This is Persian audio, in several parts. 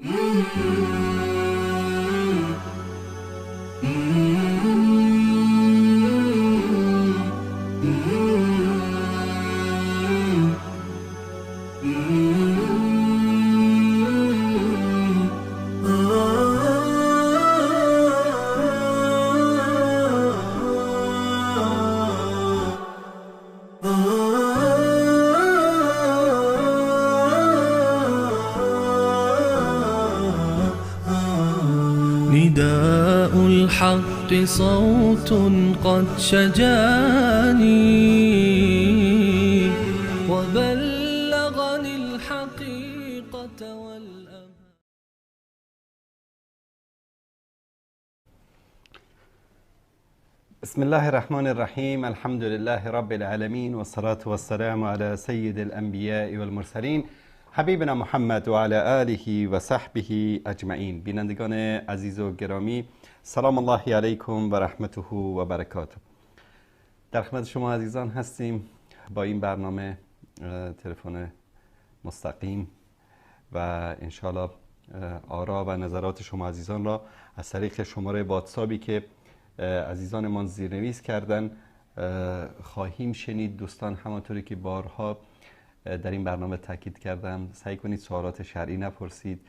نداء الحق صوت قد شجاني وبلغني الحقيقة والأمان. بسم الله الرحمن الرحیم. الحمد لله رب العالمین والصلاة والسلام على سید الانبیاء والمرسلین حبیبنا محمد و علی آله و صحبه اجمعین. بینندگان عزیز و گرامی، سلام الله علیکم و رحمته و برکاته. در خدمت شما عزیزان هستیم با این برنامه تلفن مستقیم و انشالله آرا و نظرات شما عزیزان را از طریق شماره واتساپی که عزیزانمان زیرنویس کردن خواهیم شنید. دوستان، همانطوری که بارها در این برنامه تاکید کردم، سعی کنید سوالات شرعی نپرسید،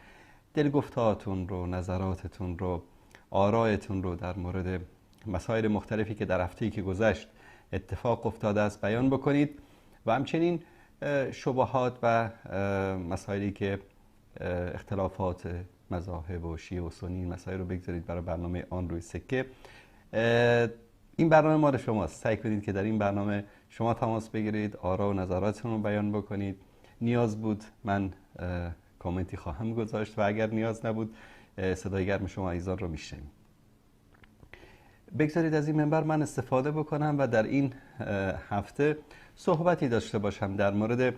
دلگفتهاتون رو، نظراتتون رو، آرایتون رو در مورد مسائل مختلفی که در هفته‌ای که گذشت اتفاق افتاده است بیان بکنید و همچنین شبهات و مسائلی که اختلافات مذاهب و شیعه و سنی، مسائل رو بگذارید برای برنامه آن روی سکه. این برنامه مال شماست. سعی کنید که در این برنامه شما تماس بگیرید، آرا و نظراتتون رو بیان بکنید. نیاز بود من کامنتی خواهم گذاشت و اگر نیاز نبود صدای گرم شما عزیزان رو میشنویم. بگذارید از این منبر من استفاده بکنم و در این هفته صحبتی داشته باشم در مورد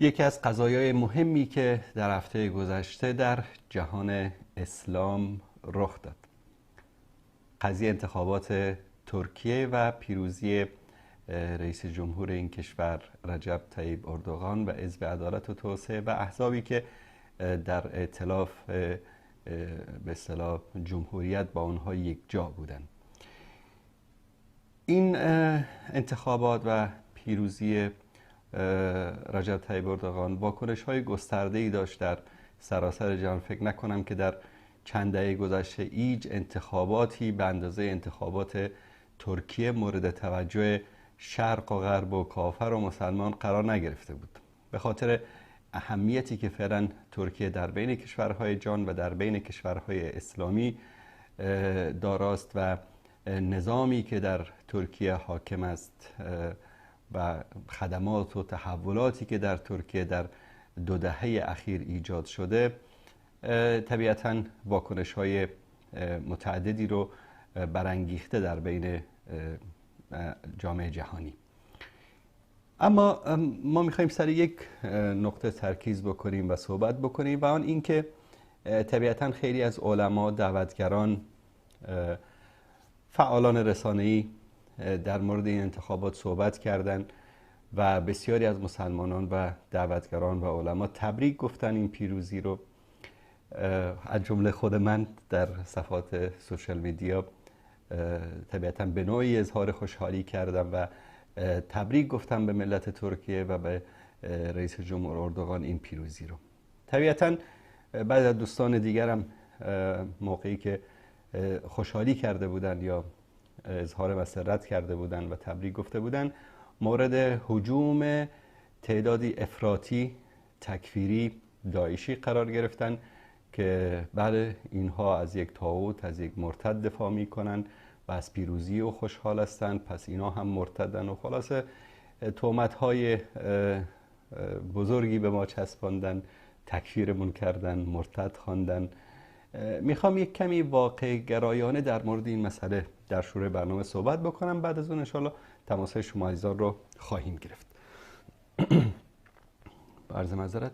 یکی از قضایای مهمی که در هفته گذشته در جهان اسلام رخ داد. قضیه انتخابات ترکیه و پیروزی رئیس جمهور این کشور رجب طیب اردوغان و حزب عدالت و توسعه و احزابی که در ائتلاف به اصطلاح جمهوریت با آنها یک جا بودند. این انتخابات و پیروزی رجب طیب اردوغان واکنش‌های گسترده‌ای داشت در سراسر جهان. فکر نکنم که در چند دهه گذشته هیچ انتخاباتی به اندازه انتخابات ترکیه مورد توجه شرق و غرب و کافر و مسلمان قرار نگرفته بود، به خاطر اهمیتی که فعلا ترکیه در بین کشورهای جهان و در بین کشورهای اسلامی داراست و نظامی که در ترکیه حاکم است و خدمات و تحولاتی که در ترکیه در دو دهه اخیر ایجاد شده، طبیعتاً واکنش‌های متعددی رو برانگیخته در بین جامعه جهانی. اما ما میخوایم سر یک نقطه ترکیز بکنیم و صحبت بکنیم و آن این که طبیعتاً خیلی از علما، دعوتگران، فعالان رسانه‌ای در مورد این انتخابات صحبت کردند و بسیاری از مسلمانان و دعوتگران و علما تبریک گفتن این پیروزی رو. از جمله خود من در صفحات سوشال میدیا طبیعتاً به نوعی اظهار خوشحالی کردم و تبریک گفتم به ملت ترکیه و به رئیس جمهور اردوغان این پیروزی رو. طبیعتاً بعضی از دوستان دیگرم موقعی که خوشحالی کرده بودن یا اظهار مسرت کرده بودن و تبریک گفته بودن، مورد هجوم تعدادی افراطی، تکفیری، داعشی قرار گرفتن که بله اینها از یک طاغوت، از یک مرتد دفاع میکنن و از پیروزی و خوشحال هستند، پس اینا هم مرتدن و خلاصه تهمت‌های بزرگی به ما چسباندن، تکفیرمون کردن، مرتد خواندن. میخوام یک کمی واقع گرایانه در مورد این مسئله در شروع برنامه صحبت بکنم، بعد از اون انشالله تماس‌های شما عزیزان رو خواهیم گرفت. عرض معذرت.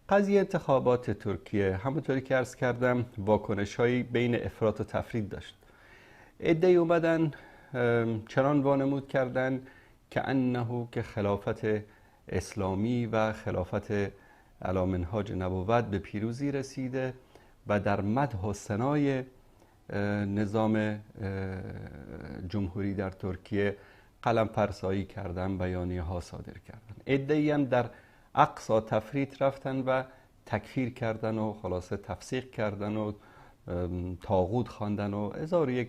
قضیه انتخابات ترکیه همونطوری که عرض کردم واکنش‌هایی بین افراط و تفرید داشت. عده‌ای اومدن چنان وانمود کردن که انه که خلافت اسلامی و خلافت علی منهاج نبوت به پیروزی رسیده و در مدح و ثنای نظام جمهوری در ترکیه قلم فرسایی کردن، بیانیه ها صادر کردن. عده‌ای هم در اقصا تفریط رفتن و تکفیر کردن و خلاصه تفسیق کردن و طاغوت خواندن و هزار یک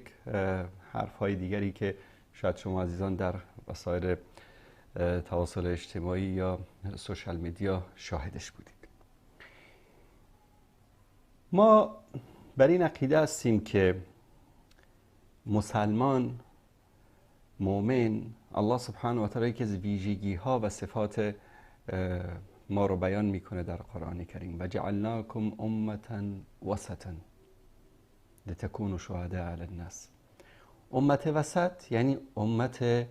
حرف های دیگری که شاید شما عزیزان در وسایل تواصل اجتماعی یا social media شاهدش بودید. ما بر این عقیده هستیم که مسلمان مؤمن، الله سبحانه و تعالی یکی از ویژگی ها و صفات ما رو بیان میکنه در قرآن کریم: و جعلناکم امة وسطا لتکونوا شهداء علی الناس. امت وسط یعنی امت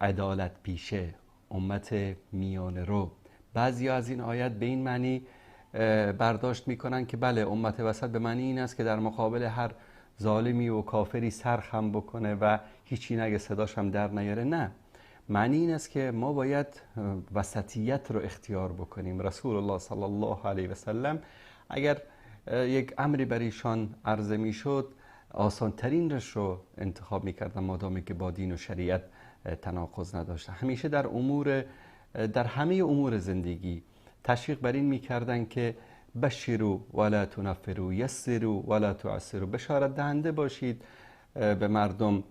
عدالت پیشه، امت میانه رو. بعضی از این آیت به این معنی برداشت میکنن که بله، امت وسط به معنی این است که در مقابل هر ظالمی و کافری سرخم بکنه و هیچی نگه، صداش هم در نیاره. نه، معنی این است که ما باید وسطیت رو اختیار بکنیم. رسول الله صلی الله علیه و سلم اگر یک امری بر ایشان عرضه میشد، آسان ترین رو انتخاب میکردن، مادامی که با دین و شریعت تناقض نداشته. همیشه در همه امور زندگی تشویق بر این میکردن که بشروا ولا تنفروا، یسروا ولا تعسروا، بشارت دهنده باشید به مردم،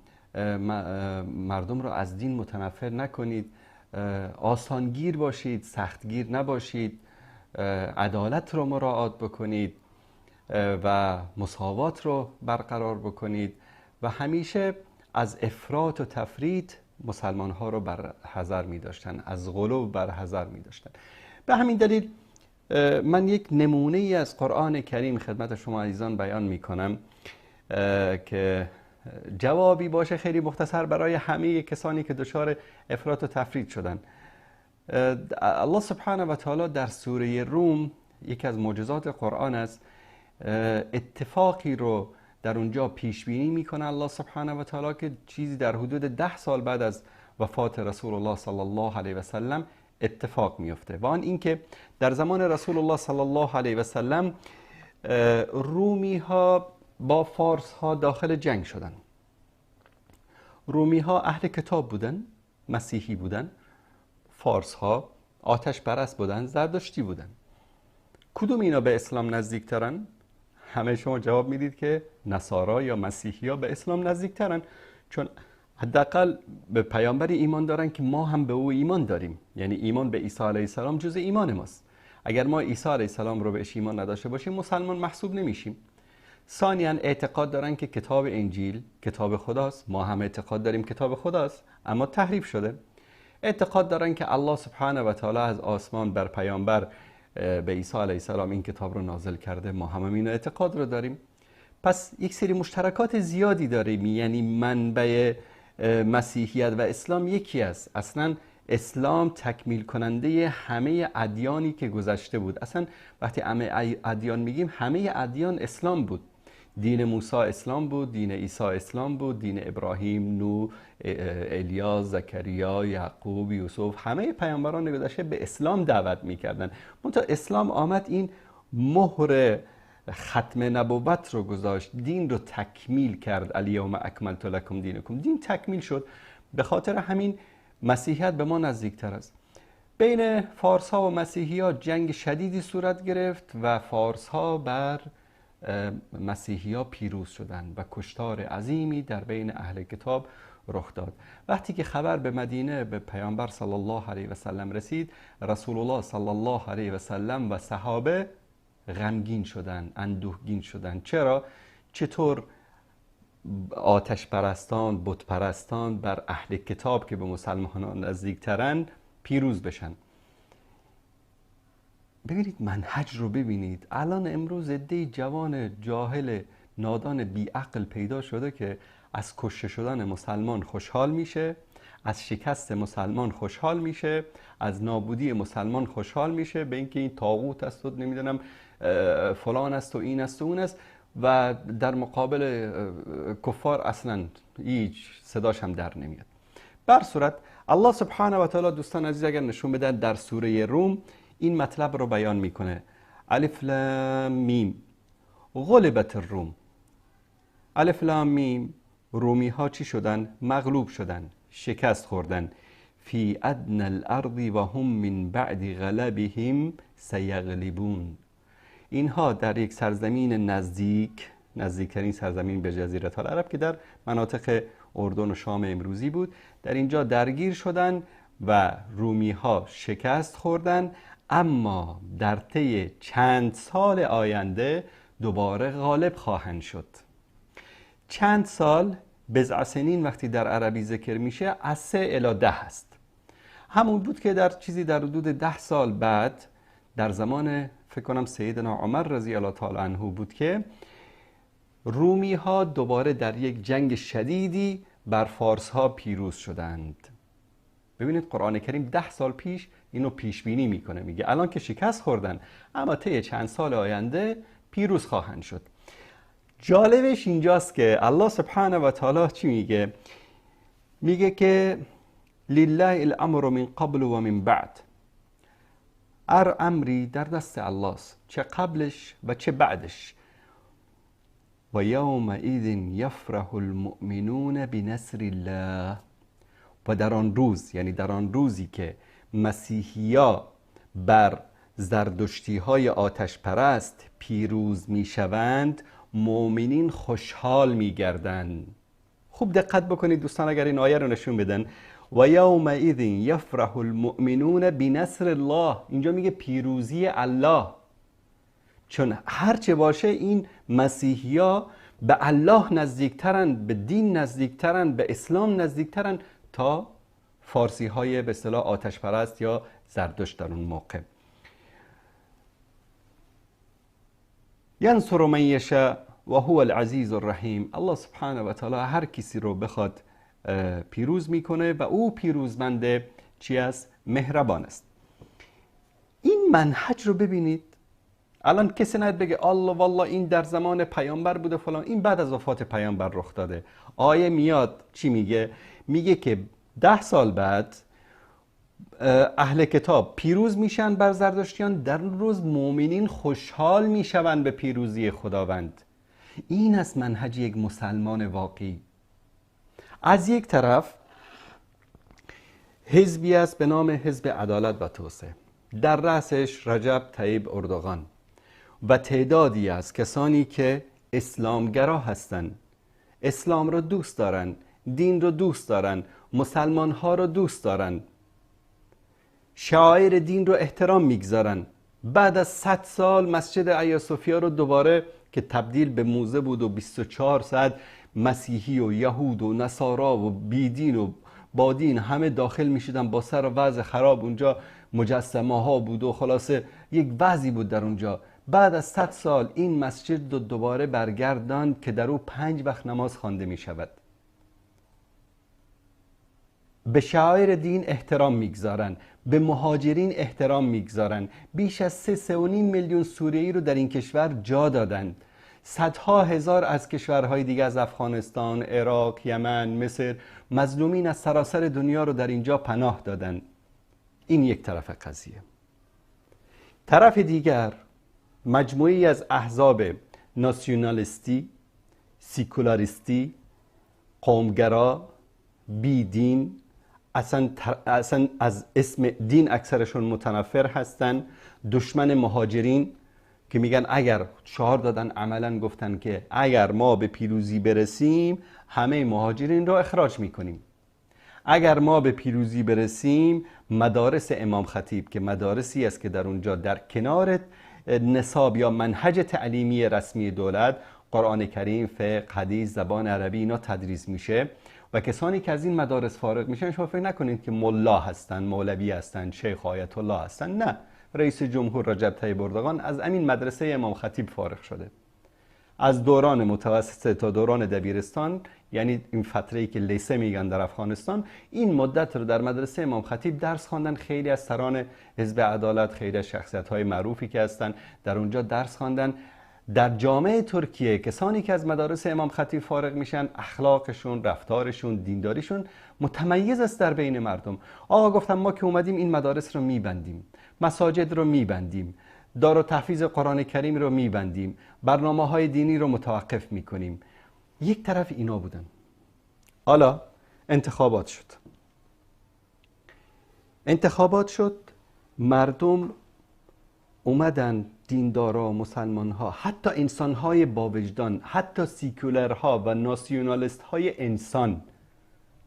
مردم رو از دین متنفر نکنید، آسانگیر باشید، سختگیر نباشید، عدالت رو مراعات بکنید و مساوات رو برقرار بکنید و همیشه از افراط و تفریط مسلمان ها رو بر حذر می داشتن، از غلو بر حذر می داشتن. به همین دلیل من یک نمونه ای از قرآن کریم خدمت شما عزیزان بیان می کنم که جوابی باشه خیلی مختصر برای همه کسانی که دچار افراط و تفریط شدن. الله سبحانه و تعالی در سوره روم، یکی از معجزات قرآن است، اتفاقی رو در اونجا پیش بینی میکنه الله سبحانه و تعالی که چیزی در حدود 10 سال بعد از وفات رسول الله صلی الله علیه و سلم اتفاق میفته، و آن اینکه در زمان رسول الله صلی الله علیه و سلم رومی ها با فارس ها داخل جنگ شدن. رومی ها اهل کتاب بودن، مسیحی بودن، فارس ها آتش پرست بودن، زردشتی بودن. کدوم اینا به اسلام نزدیکترن؟ همه شما جواب میدید که نصارا یا مسیحی ها به اسلام نزدیکترن، چون حداقل به پیامبری ایمان دارن که ما هم به او ایمان داریم، یعنی ایمان به عیسی علیه السلام جزء ایمان ماست. اگر ما عیسی علیه السلام رو بهش ایمان نداشته باشیم مسلمان محسوب نمیشیم. ثانیاً اعتقاد دارن که کتاب انجیل کتاب خداست، ما هم اعتقاد داریم کتاب خداست اما تحریف شده. اعتقاد دارن که الله سبحانه و تعالی از آسمان بر پیامبر به عیسی علیه السلام این کتاب رو نازل کرده، ما هم این اعتقاد رو داریم. پس یک سری مشترکات زیادی داریم، یعنی منبع مسیحیت و اسلام یکی است. اصلا اسلام تکمیل کننده همه ادیانی که گذشته بود. اصلا وقتی همه ادیان میگیم، همه ادیان اسلام بود. دین موسی اسلام بود، دین عیسی اسلام بود، دین ابراهیم، نوح، الیاس، زکریا، یعقوب، یوسف، همه پیامبران گذشته به اسلام دعوت میکردن. منتها اسلام آمد این مهر ختم نبوت رو گذاشت، دین رو تکمیل کرد. الیوم اکملت لکم دینکم، دین تکمیل شد. به خاطر همین مسیحیت به ما نزدیکتر است. بین فارس ها و مسیحی ها جنگ شدیدی صورت گرفت و فارس ها بر مسیحی ها پیروز شدند و کشتار عظیمی در بین اهل کتاب رخ داد. وقتی که خبر به مدینه به پیامبر صلی الله علیه و سلم رسید، رسول الله صلی الله علیه و سلم و صحابه غمگین شدند، اندوهگین شدند. چرا؟ چطور آتش پرستان، بت پرستان بر اهل کتاب که به مسلمانان نزدیکترن پیروز بشن؟ ببینید منهج رو ببینید. الان امروز عده جوان جاهل نادان بیعقل پیدا شده که از کشته شدن مسلمان خوشحال میشه، از شکست مسلمان خوشحال میشه، از نابودی مسلمان خوشحال میشه، به اینکه این طاغوت است و نمیدونم فلان است و این است و اون است، و در مقابل کفار اصلا هیچ صداش هم در نمیاد. بر صورت الله سبحانه و تعالی دوستان عزیز اگر نشون بدن در سوره روم این مطلب رو بیان میکنه. الف لام میم غلبت الروم. الف لام میم، رومی ها چی شدن؟ مغلوب شدن، شکست خوردن. فی ادنى الارض و هم من بعد غلبهم سیغلبون. اینها در یک سرزمین نزدیک، نزدیکترین سرزمین به جزیره العرب که در مناطق اردن و شام امروزی بود، در اینجا درگیر شدن و رومی ها شکست خوردن، اما در طی چند سال آینده دوباره غالب خواهند شد. چند سال، بضع سنین وقتی در عربی ذکر میشه از 3 الی 10 است. همون بود که در چیزی در حدود 10 سال بعد در زمان فکر کنم سیدنا عمر رضی الله تعالی عنه بود که رومی ها دوباره در یک جنگ شدیدی بر فارس ها پیروز شدند. ببینید قرآن کریم 10 سال پیش اینو پیش بینی میکنه، میگه الان که شکست خوردن اما طی چند سال آینده پیروز خواهند شد. جالبش اینجاست که الله سبحانه و تعالی چی میگه؟ میگه که لله الامر من قبل و من بعد. هر امری در دست الله است، چه قبلش و چه بعدش. و یومئذ یفرح المؤمنون بنصر الله. و در آن روز، یعنی در آن روزی که مسیحیا بر زردشتی های آتش پرست پیروز میشوند، مؤمنین خوشحال میگردند. خوب دقت بکنید دوستان، اگر این آیه رو نشون بدن، و یومئذ یفرح المؤمنون بنصر الله، اینجا میگه پیروزی الله، چون هرچه باشه این مسیحیا به الله نزدیکترن، به دین نزدیکترن، به اسلام نزدیکترن تا فارسی های به اصطلاح آتش پرست یا زردشت در اون موقع. ینصر من یشاء و هو العزیز الرحیم. الله سبحانه و تعالی هر کسی رو بخواد پیروز میکنه و او پیروزمند چی است؟ مهربان است. این منهج رو ببینید. الان کسی نهید بگه الله والله این در زمان پیامبر بوده فلان، این بعد از وفات پیامبر رخ داده. آیه میاد چی میگه؟ میگه که 10 سال بعد اهل کتاب پیروز میشن بر زردشتیان، در روز مؤمنین خوشحال میشوند به پیروزی خداوند. این است منهج یک مسلمان واقعی. از یک طرف حزبی است به نام حزب عدالت و توسعه، در رأسش رجب طیب اردوغان و تعدادی از کسانی که اسلامگرا هستند، اسلام را دوست دارند، دین را دوست دارند، مسلمان ها را دوست دارند، شعائر دین رو احترام میگذارن. بعد از 100 سال مسجد ایا صوفیا رو دوباره که تبدیل به موزه بود و 24 ساعت مسیحی و یهود و نصارا و بیدین و بادین همه داخل میشدن، با سر و وضع خراب اونجا مجسمه ها بود و خلاصه یک وضعی بود در اونجا. بعد از 100 سال این مسجد رو دوباره برگرداند که در او 5 وقت نماز خوانده می شود. به شعائر دین احترام میگذارن، به مهاجرین احترام میگذارن. بیش از 3.5 میلیون سوریه‌ای رو در این کشور جا دادن. صدها هزار از کشورهای دیگه، از افغانستان، عراق، یمن، مصر، مظلومین از سراسر دنیا رو در اینجا پناه دادن. این یک طرف قضیه. طرف دیگر مجموعی از احزاب ناسیونالیستی، سیکولاریستی، قومگرا، بی دین، اصلا از اسم دین اکثرشون متنفر هستن، دشمن مهاجرین که میگن اگر شعار دادن، عملا گفتن که اگر ما به پیروزی برسیم همه مهاجرین رو اخراج میکنیم، اگر ما به پیروزی برسیم مدارس امام خطیب که مدارسی است که در اونجا در کنار نصاب یا منهج تعلیمی رسمی دولت قرآن کریم، فقه، حدیث، زبان عربی اینا تدریس میشه و کسانی که از این مدارس فارغ میشن شما فکر نکنید که ملا هستن، مولوی هستن، شیخ آیت الله هستن. نه، رئیس جمهور رجب طیب اردوغان از همین مدرسه امام خطیب فارغ شده. از دوران متوسطه تا دوران دبیرستان، یعنی این فتره‌ای که لیسه میگن در افغانستان، این مدت رو در مدرسه امام خطیب درس خواندن. خیلی از سران حزب عدالت، خیلی از شخصیت‌های معروفی که هستن در اونجا درس خواندن. در جامعه ترکیه کسانی که از مدارس امام خطیب فارغ میشن، اخلاقشون، رفتارشون، دینداریشون متمیز است در بین مردم. آقا گفتم ما که اومدیم این مدارس رو میبندیم، مساجد رو میبندیم، دار و تحفیظ قرآن کریم رو میبندیم، برنامه های دینی رو متوقف میکنیم. یک طرف اینا بودن. حالا انتخابات شد، انتخابات شد، مردم اومدن، دیندارا، مسلمان ها، حتی انسان های باوجدان، حتی سیکولرها و ناسیونالیست های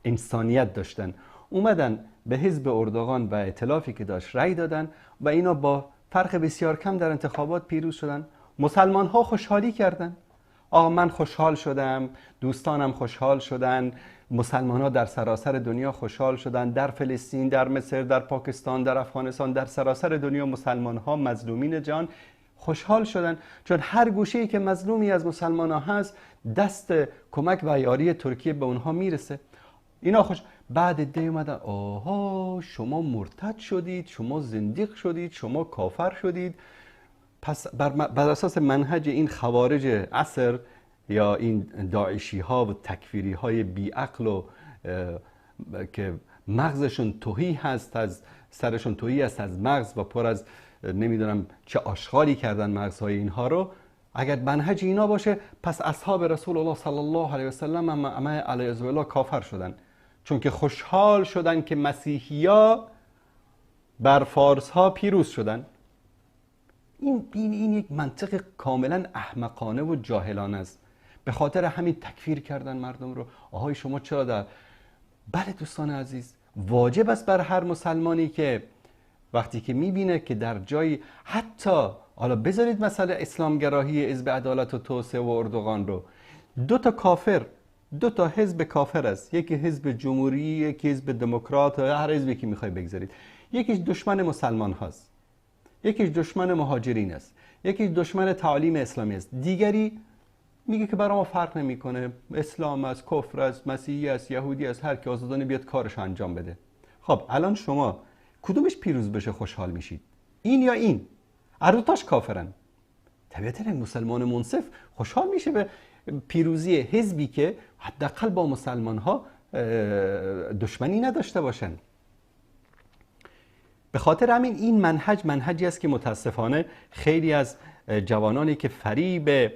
انسانیت داشتن، اومدن به حزب اردوغان و ائتلافی که داشت رأی دادن و اینا با فرق بسیار کم در انتخابات پیروز شدن. مسلمان ها خوشحالی کردن، آقا من خوشحال شدم، دوستانم خوشحال شدن، مسلمان ها در سراسر دنیا خوشحال شدن، در فلسطین، در مصر، در پاکستان، در افغانستان، در سراسر دنیا مسلمان ها مظلومین جان خوشحال شدن، چون هر گوشه‌ای که مظلومی از مسلمان ها هست دست کمک و یاری ترکیه به اونها میرسه. اینا خوش. بعد دی اومدن آها شما مرتد شدید، شما زندیق شدید، شما کافر شدید. پس بر اساس منهج این خوارج عصر یا این داعشی ها و تکفیری های بی عقل و که مغزشون تهی هست، از سرشون تهی است از مغز و پر از نمیدونم چه آشغالی کردن مغزهای اینها رو، اگر منهج اینا باشه پس اصحاب رسول الله صلی الله علیه و سلم هم علیه الله کافر شدن، چون که خوشحال شدن که مسیحیا بر فارس ها پیروز شدن. این یک منطق کاملا احمقانه و جاهلانه است. به خاطر همین تکفیر کردن مردم رو. آهای شما چرا در... بله دوستان عزیز، واجب است بر هر مسلمانی که وقتی که میبینه که در جایی، حتی حالا بذارید مسئله اسلامگراهی حزب عدالت و توسعه و اردوغان رو، دو تا کافر، دو تا حزب کافر است، یکی حزب جمهوری، یکی حزب دموکرات، هر حزبی که میخوای بگذارید، یکیش دشمن مسلمان هاست، یکیش دشمن مهاجرین است، یکیش دشمن تعالیم اسلامی است، دیگری میگه که برای ما فرق نمیکنه، اسلام است، کفر است، مسیحی است، یهودی است، هر کی آزادانه بیاد کارش انجام بده. خب الان شما کدومش پیروز بشه خوشحال میشید؟ این یا این؟ هر دو تاش کافرن. طبیعتا مسلمان منصف خوشحال میشه به پیروزی حزبی که حداقل با مسلمان ها دشمنی نداشته باشن. به خاطر همین این منهج منهجی است که متاسفانه خیلی از جوانانی که فریب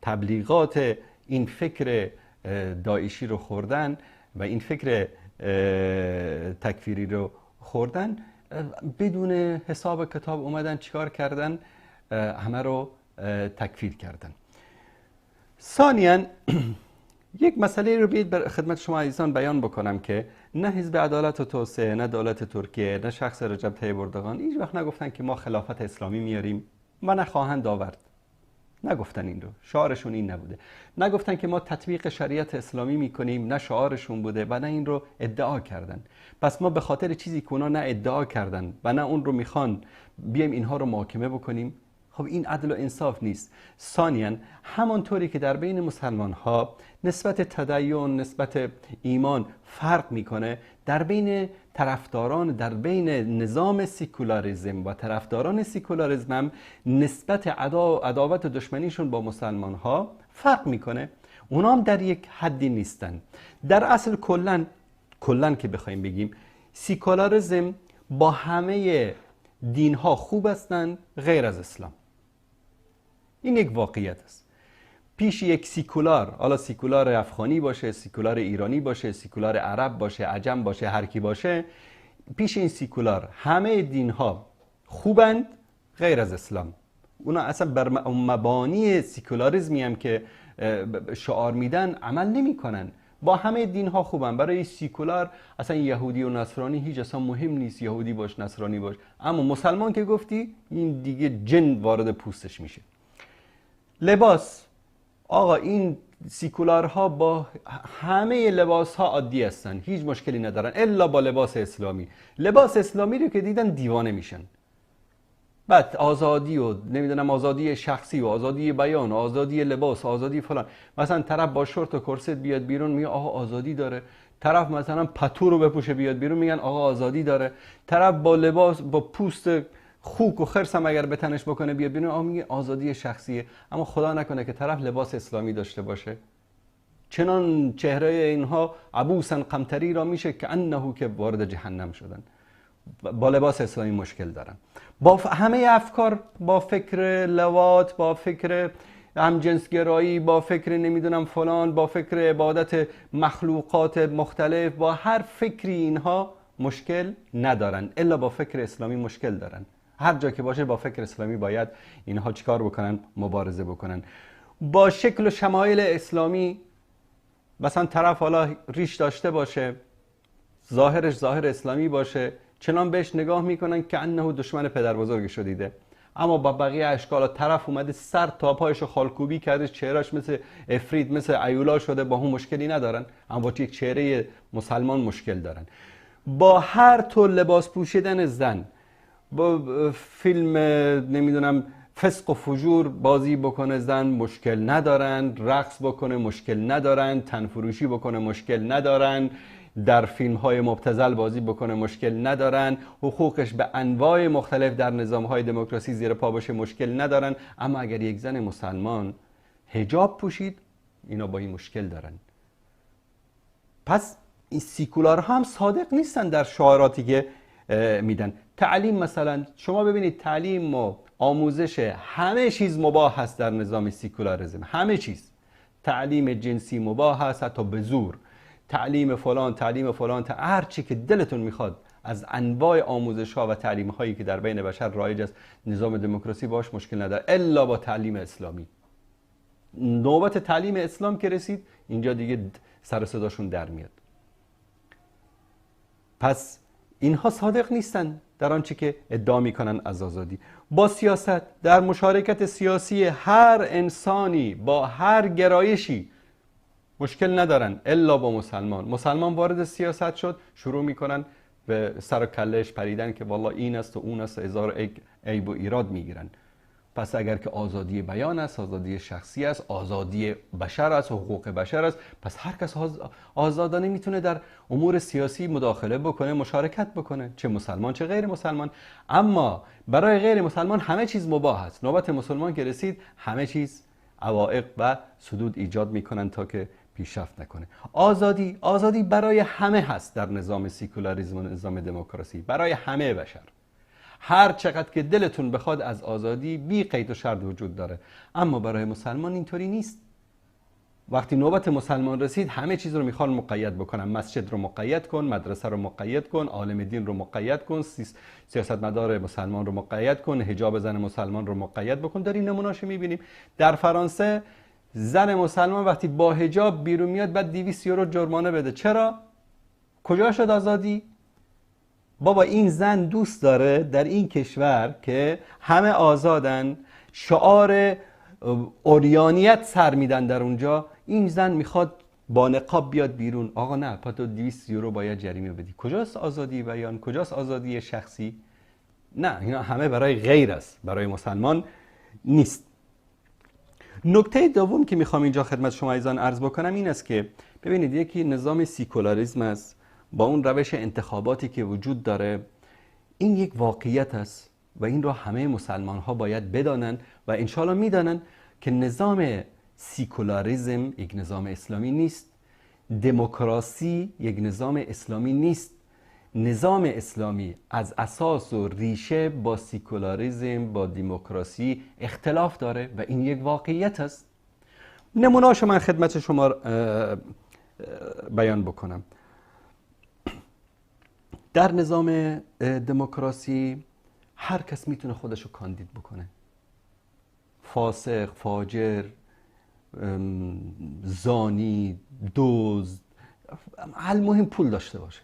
تبلیغات این فکر داعشی رو خوردن و این فکر تکفیری رو خوردن، بدون حساب کتاب اومدن چیکار کردن؟ همه رو تکفیر کردن. ثانیاً یک مسئله رو بیاید خدمت شما عزیزان بیان بکنم که نه حزب عدالت و توسعه، نه دولت ترکیه، نه شخص رجب طیب اردوغان هیچ وقت نگفتن که ما خلافت اسلامی میاریم و نخواهند آورد. نگفتن این رو، شعارشون این نبوده. نگفتن که ما تطبیق شریعت اسلامی میکنیم، نه شعارشون بوده و نه این رو ادعا کردن. پس ما به خاطر چیزی که اونا نه ادعا کردن و نه اون رو میخوان بیایم اینها رو محاکمه بکنیم، خب این عدل و انصاف نیست. ثانیاً همانطوری که در بین مسلمان ها نسبت تدین، نسبت ایمان فرق میکنه، در بین طرفداران، در بین نظام سیکولاریزم و طرفداران سیکولاریزم هم نسبت عداوت و دشمنیشون با مسلمان ها فرق میکنه. اونا هم در یک حدی نیستن. در اصل کلاً که بخوایم بگیم سیکولاریزم با همه دین ها خوب هستند غیر از اسلام. این یک واقعیت است. پیش یک سیکولار، حالا سیکولار افغانی باشه، سیکولار ایرانی باشه، سیکولار عرب باشه، عجم باشه، هر کی باشه، پیش این سیکولار همه دین ها خوبند غیر از اسلام. اونا اصلا بر مبانی سیکولاریزمی هم که شعار میدن عمل نمیکنن. با همه دین ها خوبن. برای سیکولار اصلا یهودی و نصرانی هیچ اصلا مهم نیست، یهودی باش نصرانی باش، اما مسلمان که گفتی این دیگه جن وارد پوستش میشه. لباس، آقا این سیکولارها با همه لباس ها عادی هستن، هیچ مشکلی ندارن الا با لباس اسلامی. لباس اسلامی رو که دیدن دیوانه میشن. بعد آزادی و نمیدونم آزادی شخصی و آزادی بیان و آزادی لباس و آزادی فلان. مثلا طرف با شورت و کرست بیاد بیرون میگه آقا آزادی داره. طرف مثلا پتو رو بپوشه بیاد بیرون میگن آقا آزادی داره. طرف با لباس با پوست خوک و خرس هم اگر به تنش بکنه بیاد بیرون آقا میگه آزادی شخصیه. اما خدا نکنه که طرف لباس اسلامی داشته باشه، چنان چهره اینها عبوسا قمطری را میشه که انه که وارد جهنم شدن. با لباس اسلامی مشکل دارن، با همه افکار، با فکر لواط، با فکر همجنسگرایی، با فکر نمیدونم فلان، با فکر عبادت مخلوقات مختلف، با هر فکری اینها مشکل ندارن، الا با فکر اسلامی مشکل دارن. هر جا که باشه با فکر اسلامی باید اینها چیکار بکنن؟ مبارزه بکنن. با شکل و شمایل اسلامی، مثلا طرف حالا ریش داشته باشه، ظاهرش ظاهر اسلامی باشه، چنان بهش نگاه میکنن که انه دشمن پدر بزرگش رو دیده. اما با بقیه اشکال طرف اومده سر تا پایش رو خالکوبی کرده، چهرهش مثل افرید مثل ایولا شده، با اون مشکلی ندارن، اما با یک چهره مسلمان مشکل دارن. با هر طور لباس پوشیدن زن، با فیلم نمیدونم فسق و فجور بازی بکنه زن، مشکل ندارن، رقص بکنه مشکل ندارن، تنفروشی بکنه مشکل ندارن، در فیلم های مبتذل بازی بکنه مشکل ندارن، حقوقش به انواع مختلف در نظام های دموکراسی زیر پا باشه مشکل ندارن. اما اگر یک زن مسلمان حجاب پوشید، اینا با این مشکل دارن. پس این سیکولارها هم صادق نیستن در شعاراتی که میدن. تعلیم مثلا، شما ببینید تعلیم و آموزش همه چیز مباح هست در نظام سیکولاریسم، همه چیز. تعلیم جنسی مباح هست حتی به زور، تعلیم فلان، تعلیم فلان، هر چی که دلتون میخواد از انواع آموزش ها و تعلیم هایی که در بین بشر رایج است، نظام دموکراسی باش مشکل نداره، الا با تعلیم اسلامی. نوبت تعلیم اسلام که رسید، اینجا دیگه سر صداشون در میاد. پس اینها صادق نیستن در آنچه که ادعا میکنن از آزادی. با سیاست، در مشارکت سیاسی هر انسانی با هر گرایشی مشکل ندارن، الا با مسلمان. مسلمان وارد سیاست شد، شروع میکنن به سر و کلهش پریدن که والله این است و اون است و هزار عیب و ایراد میگیرن. پس اگر که آزادی بیان است، آزادی شخصی است، آزادی بشر است، حقوق بشر است، پس هر کس آزادانه میتونه در امور سیاسی مداخله بکنه، مشارکت بکنه، چه مسلمان چه غیر مسلمان. اما برای غیر مسلمان همه چیز مباح است. نوبت مسلمان که رسید، همه چیز عوائق و سدود ایجاد میکنن تا که پیشرفت نکنه. آزادی، آزادی برای همه هست در نظام سیکولاریسم و نظام دموکراسی، برای همه بشر. هر چقدر که دلتون بخواد از آزادی بی قید و شرط وجود داره. اما برای مسلمان اینطوری نیست. وقتی نوبت مسلمان رسید، همه چیز رو میخوان مقید بکنن. مسجد رو مقید کن، مدرسه رو مقید کن، عالم دین رو مقید کن، سیاستمدار مسلمان رو مقید کن، حجاب زن مسلمان رو مقید بکن. داریم نمونه‌اشو میبینیم. در فرانسه زن مسلمان وقتی با حجاب بیرون میاد بعد 200 یورو جرمانه بده. چرا؟ کجا شد آزادی؟ بابا این زن دوست داره در این کشور که همه آزادن، شعار اوریانیت سر میدن در اونجا، این زن میخواد با نقاب بیاد بیرون. آقا نه، پا تو 200 یورو باید جریمه بدی. کجاست آزادی بیان؟ کجاست آزادی شخصی؟ نه، اینا همه برای غیر است، برای مسلمان نیست. نکته دوم که میخوام اینجا خدمت شما عزیزان عرض بکنم این است که ببینید، یکی نظام سیکولاریسم است با اون روش انتخاباتی که وجود داره. این یک واقعیت است و این را همه مسلمان ها باید بدانن و انشالله میدانن که نظام سیکولاریسم یک نظام اسلامی نیست، دموکراسی یک نظام اسلامی نیست. نظام اسلامی از اساس و ریشه با سیکولاریسم، با دموکراسی اختلاف داره و این یک واقعیت است. نمونه‌اشو من خدمت شما بیان بکنم. در نظام دموکراسی هر کس میتونه خودشو کاندید بکنه. فاسق، فاجر، زانی، دزد، المهم پول داشته باشه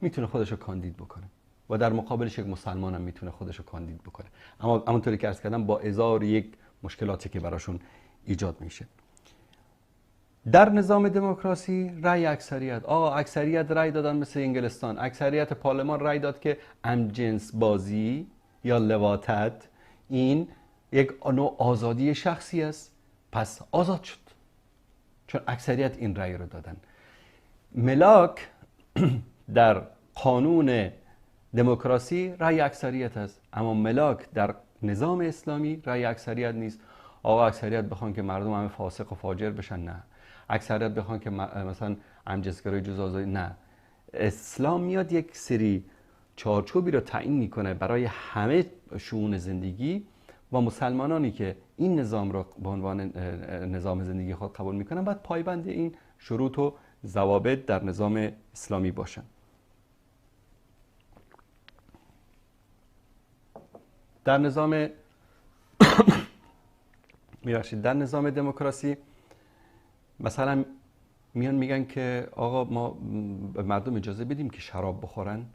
میتونه خودشو کاندید بکنه و در مقابلش یک مسلمان هم میتونه خودشو کاندید بکنه. اما همونطوری که عرض کردم با ازار یک مشکلاتی که براشون ایجاد میشه. در نظام دموکراسی رأی اکثریت، آقا اکثریت رأی دادن، مثل انگلستان اکثریت پارلمان رأی داد که همجنس بازی یا لواطت این یک نوع آزادی شخصی است، پس آزاد شد چون اکثریت این رأی رو دادن. ملاک در قانون دموکراسی رأی اکثریت است، اما ملاک در نظام اسلامی رأی اکثریت نیست. آقا اکثریت بخوان که مردم همه فاسق و فاجر بشن، نه. اکثریت بخوان که مثلا همجنسگرایی جز آزادی، نه. اسلام میاد یک سری چارچوبی رو تعیین میکنه برای همه شئون زندگی و مسلمانانی که این نظام رو به عنوان نظام زندگی خود قبول میکنن باید پایبند این شروط و ضوابط در نظام اسلامی باشن. در نظام در نظام دموکراسی مثلا میان میگن که آقا ما به مردم اجازه بدیم که شراب بخورن،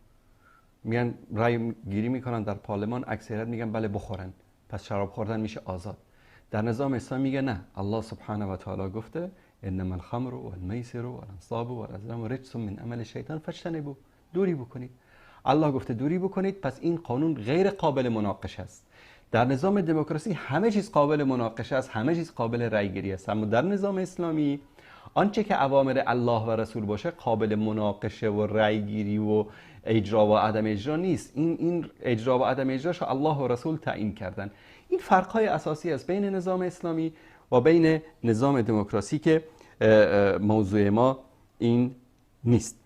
میان رای گیری میکنن در پارلمان، اکثریت میگن بله بخورن، پس شراب خوردن میشه آزاد. در نظام اسلامی میگه نه، الله سبحانه و تعالی گفته انما الخمر والمیسر والانصاب والازلام رجس من عمل الشیطان فاجتنبوه، دوری بکنید. الله گفته دوری بکنید، پس این قانون غیر قابل مناقشه است. در نظام دموکراسی همه چیز قابل مناقشه است، همه چیز قابل رای گیری است، اما در نظام اسلامی آنچه که اوامر الله و رسول باشه قابل مناقشه و رای گیری و اجرا و عدم اجرا نیست. این اجرا و عدم اجراش الله و رسول تعیین کردن. این فرق‌های اساسی است بین نظام اسلامی و بین نظام دموکراسی که موضوع ما این نیست.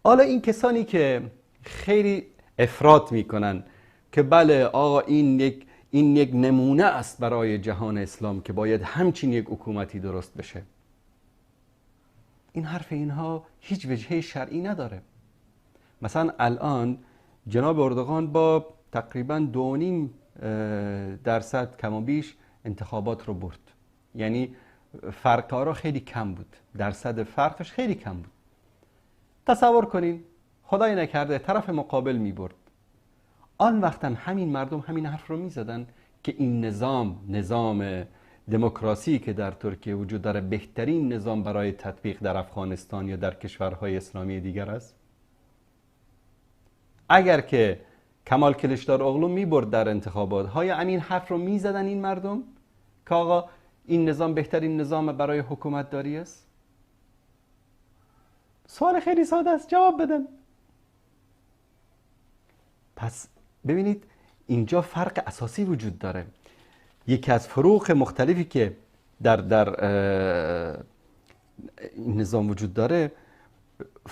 حالا این کسانی که خیلی افراط میکنن که بله آقا این یک نمونه است برای جهان اسلام که باید همچین یک حکومتی درست بشه، این حرف اینها هیچ وجهه شرعی نداره. مثلا الان جناب اردوغان با تقریبا 2.5% کم و بیش انتخابات رو برد، یعنی فرق‌ها رو خیلی کم بود، درصد فرقش خیلی کم بود. تصور کنین خدای نکرده طرف مقابل می برد، آن وقتم همین مردم همین حرف رو می زدن که این نظام، نظام دموکراسی که در ترکیه وجود داره بهترین نظام برای تطبیق در افغانستان یا در کشورهای اسلامی دیگر است. اگر که کمال کلیچدار اغلو می برد در انتخابات، های همین حرف رو می زدن این مردم که آقا این نظام بهترین نظام برای حکومت داری است؟ سوال خیلی ساده است، جواب بدن. پس ببینید اینجا فرق اساسی وجود داره. یکی از فروق مختلفی که در این نظام وجود داره،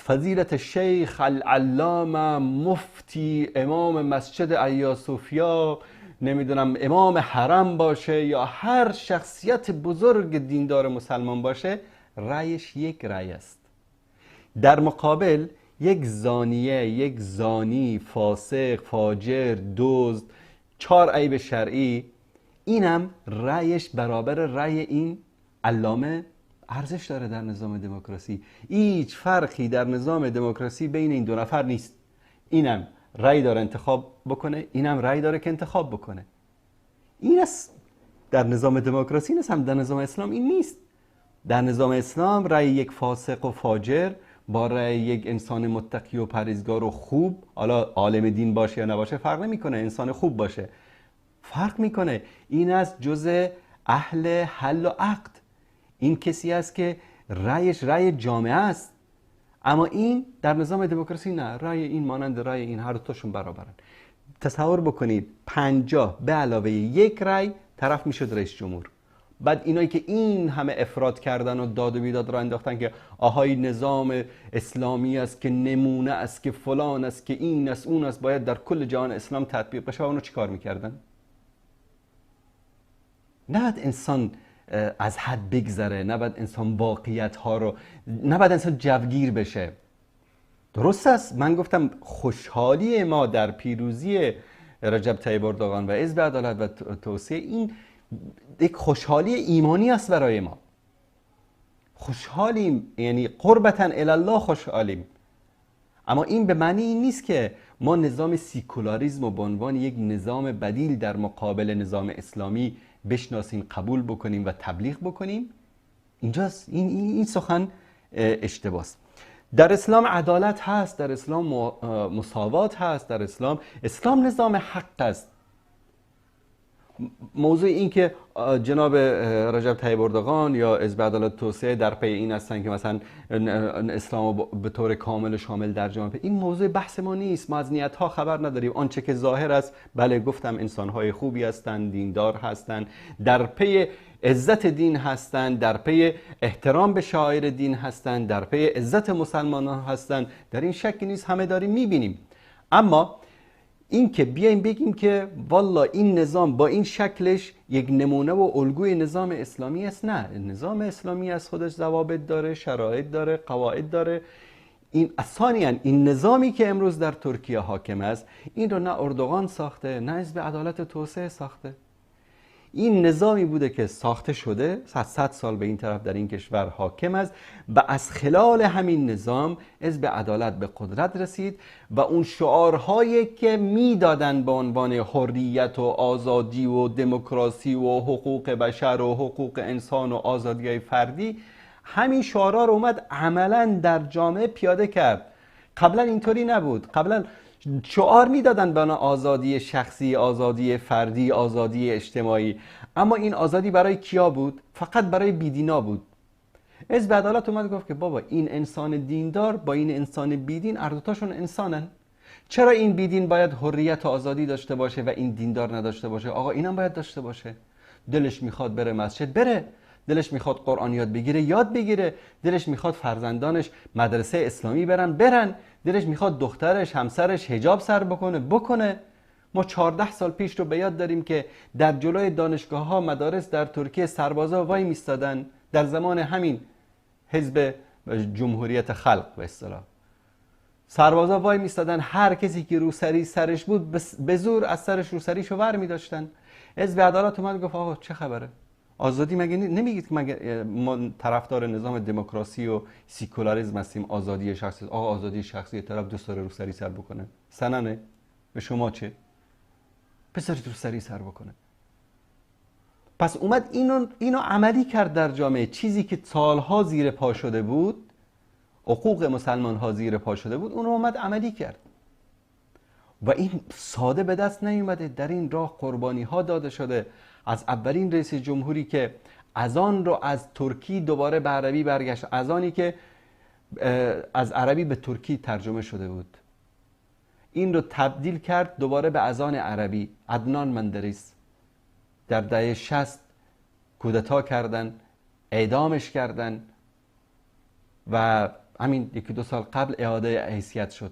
فضیلت شیخ العلامه مفتی امام مسجد ایا صوفیا، نمیدونم امام حرم باشه یا هر شخصیت بزرگ دیندار مسلمان باشه، رأیش یک رأی است. در مقابل یک زانیه، یک زانی، فاسق، فاجر، دزد، 4 عیب شرعی، اینم رأیش برابر رأی این علامه ارزش داره. در نظام دموکراسی هیچ فرقی در نظام دموکراسی بین این دو نفر نیست. اینم رأی داره انتخاب بکنه، اینم رأی داره که انتخاب بکنه. این است در نظام دموکراسی نیست، هم در نظام اسلام این نیست. در نظام اسلام رأی یک فاسق و فاجر با رأی یک انسان متقی و پرهیزگار و خوب، حالا عالم دین باشه یا نباشه فرق نمیکنه، انسان خوب باشه فرق میکنه. این از جزء اهل حل و عقد، این کسی است که رأیش رأی جامعه است. اما این در نظام دموکراسی نه، رأی این مانند رأی این، هر دوتاشون برابرن. تصور بکنید 50 به علاوه یک رأی طرف میشد رئیس جمهور. بعد اینایی که این همه افراط کردن و داد و بیداد را انداختن که آهای نظام اسلامی است که نمونه است که فلان است که این است اون است، باید در کل جهان اسلام تطبیق بشه، و اونو چیکار میکردن؟ نه انسان از حد بگذره، نه باید انسان واقعیت ها رو، نه باید انسان جوگیر بشه. درست است، من گفتم خوشحالی ما در پیروزی رجب طیب اردوغان و حزب عدالت و توسعه، این یک خوشحالی ایمانی است برای ما. خوشحالیم، یعنی قربتا الی الله خوشحالیم. اما این به معنی این نیست که ما نظام سیکولاریسم رو به عنوان یک نظام بدیل در مقابل نظام اسلامی بشناسیم، قبول بکنیم و تبلیغ بکنیم. اینجاست این سخن اشتباه است. در اسلام عدالت هست، در اسلام مساوات هست، در اسلام نظام حق است. موضوع این که جناب رجب طیب اردوغان یا حزب عدالت توسعه در پی این هستن که مثلا اسلام به طور کامل و شامل در جامعه، این موضوع بحث ما نیست. ما از نیت‌ها خبر نداریم. آنچه که ظاهر است، بله گفتم انسان‌های خوبی هستند، دیندار هستند، در پی عزت دین هستند، در پی احترام به شعائر دین هستند، در پی عزت مسلمانان هستند، در این شکی نیست، همه داریم می‌بینیم. اما این که بیایم بگیم که والا این نظام با این شکلش یک نمونه و الگوی نظام اسلامی است، نه. نظام اسلامی از خودش ضوابط داره، شرایط داره، قواعد داره. این ثانیاً این نظامی که امروز در ترکیه حاکم است، این رو نه اردوغان ساخته، نه حزب عدالت توسعه ساخته. این نظامی بوده که ساخته شده، 100 سال به این طرف در این کشور حاکم است و از خلال همین نظام حزب عدالت به قدرت رسید و اون شعارهایی که میدادن به عنوان حریت و آزادی و دموکراسی و حقوق بشر و حقوق انسان و آزادی‌های فردی، همین شعارها رو اومد عملاً در جامعه پیاده کرد. قبلا اینطوری نبود. قبلا شعار میدادن به آزادی شخصی، آزادی فردی، آزادی اجتماعی، اما این آزادی برای کیا بود؟ فقط برای بیدینا بود. حزب عدالت اومد گفت که بابا این انسان دیندار با این انسان بیدین هر دوتاشون انسانن. چرا این بیدین باید حریت و آزادی داشته باشه و این دیندار نداشته باشه؟ آقا اینم باید داشته باشه. دلش میخواد بره مسجد بره، دلش میخواد قرآن یاد بگیره یاد بگیره، دلش میخواد فرزندانش مدرسه اسلامی برن برن، دلش میخواد دخترش همسرش حجاب سر بکنه بکنه. ما 14 سال پیش رو به یاد داریم که در جلوی دانشگاه ها مدارس در ترکیه سربازا وای میستادن، در زمان همین حزب جمهوریت خلق به اصطلاح سربازا وای میستادن، هر کسی که روسری سرش بود به زور از سرش روسریشو ور میداشتن. حزب عدالت اومد گفت آقا چه خبره؟ آزادی مگه نمیگید که مگه ما طرفدار نظام دموکراسی و سیکولاریسم هستیم، آزادی شخصی؟ آقا آزادی شخصی طرف دوست داره روسری سر بکنه، سننه، به شما چه؟ بذارید روسری سر بکنه. پس اومد اینو عملی کرد در جامعه. چیزی که سالها زیر پا شده بود، حقوق مسلمان ها زیر پا شده بود، اونو اومد عملی کرد. و این ساده به دست نیومده، در این راه قربانی ها داده شده. از اولین رئیس جمهوری که اذان رو از ترکی دوباره به عربی برگشت، اذانی که از عربی به ترکی ترجمه شده بود، این رو تبدیل کرد دوباره به اذان عربی، عدنان مندریس. در دهه 60 کودتا کردن، اعدامش کردن و همین یکی دو سال قبل اعاده حیثیت شد.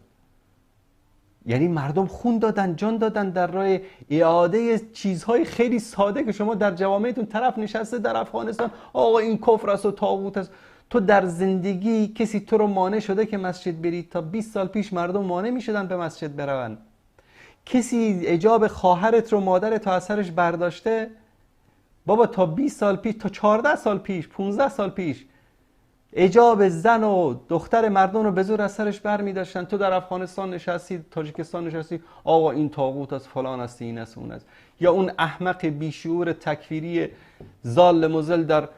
یعنی مردم خون دادن، جان دادن در راه اعاده چیزهای خیلی ساده که شما در جوامعتون طرف نشسته در افغانستان آقا این کفر است و طاغوت است. تو در زندگی کسی تو رو مانع شده که مسجد بری؟ تا 20 سال پیش مردم مانع میشدن به مسجد برون. کسی اجاب خواهرت رو، مادرت تا اثرش برداشته؟ بابا تا 20 سال پیش، تا 14 سال پیش، 15 سال پیش اجاب زن و دختر مردم رو به زور از سرش بر می داشتن. تو در افغانستان نشستی، تاجیکستان نشستی، آقا این طاغوت است، فلان است، این است، اون است. یا اون احمق بیشعور تکفیری ضال مضل در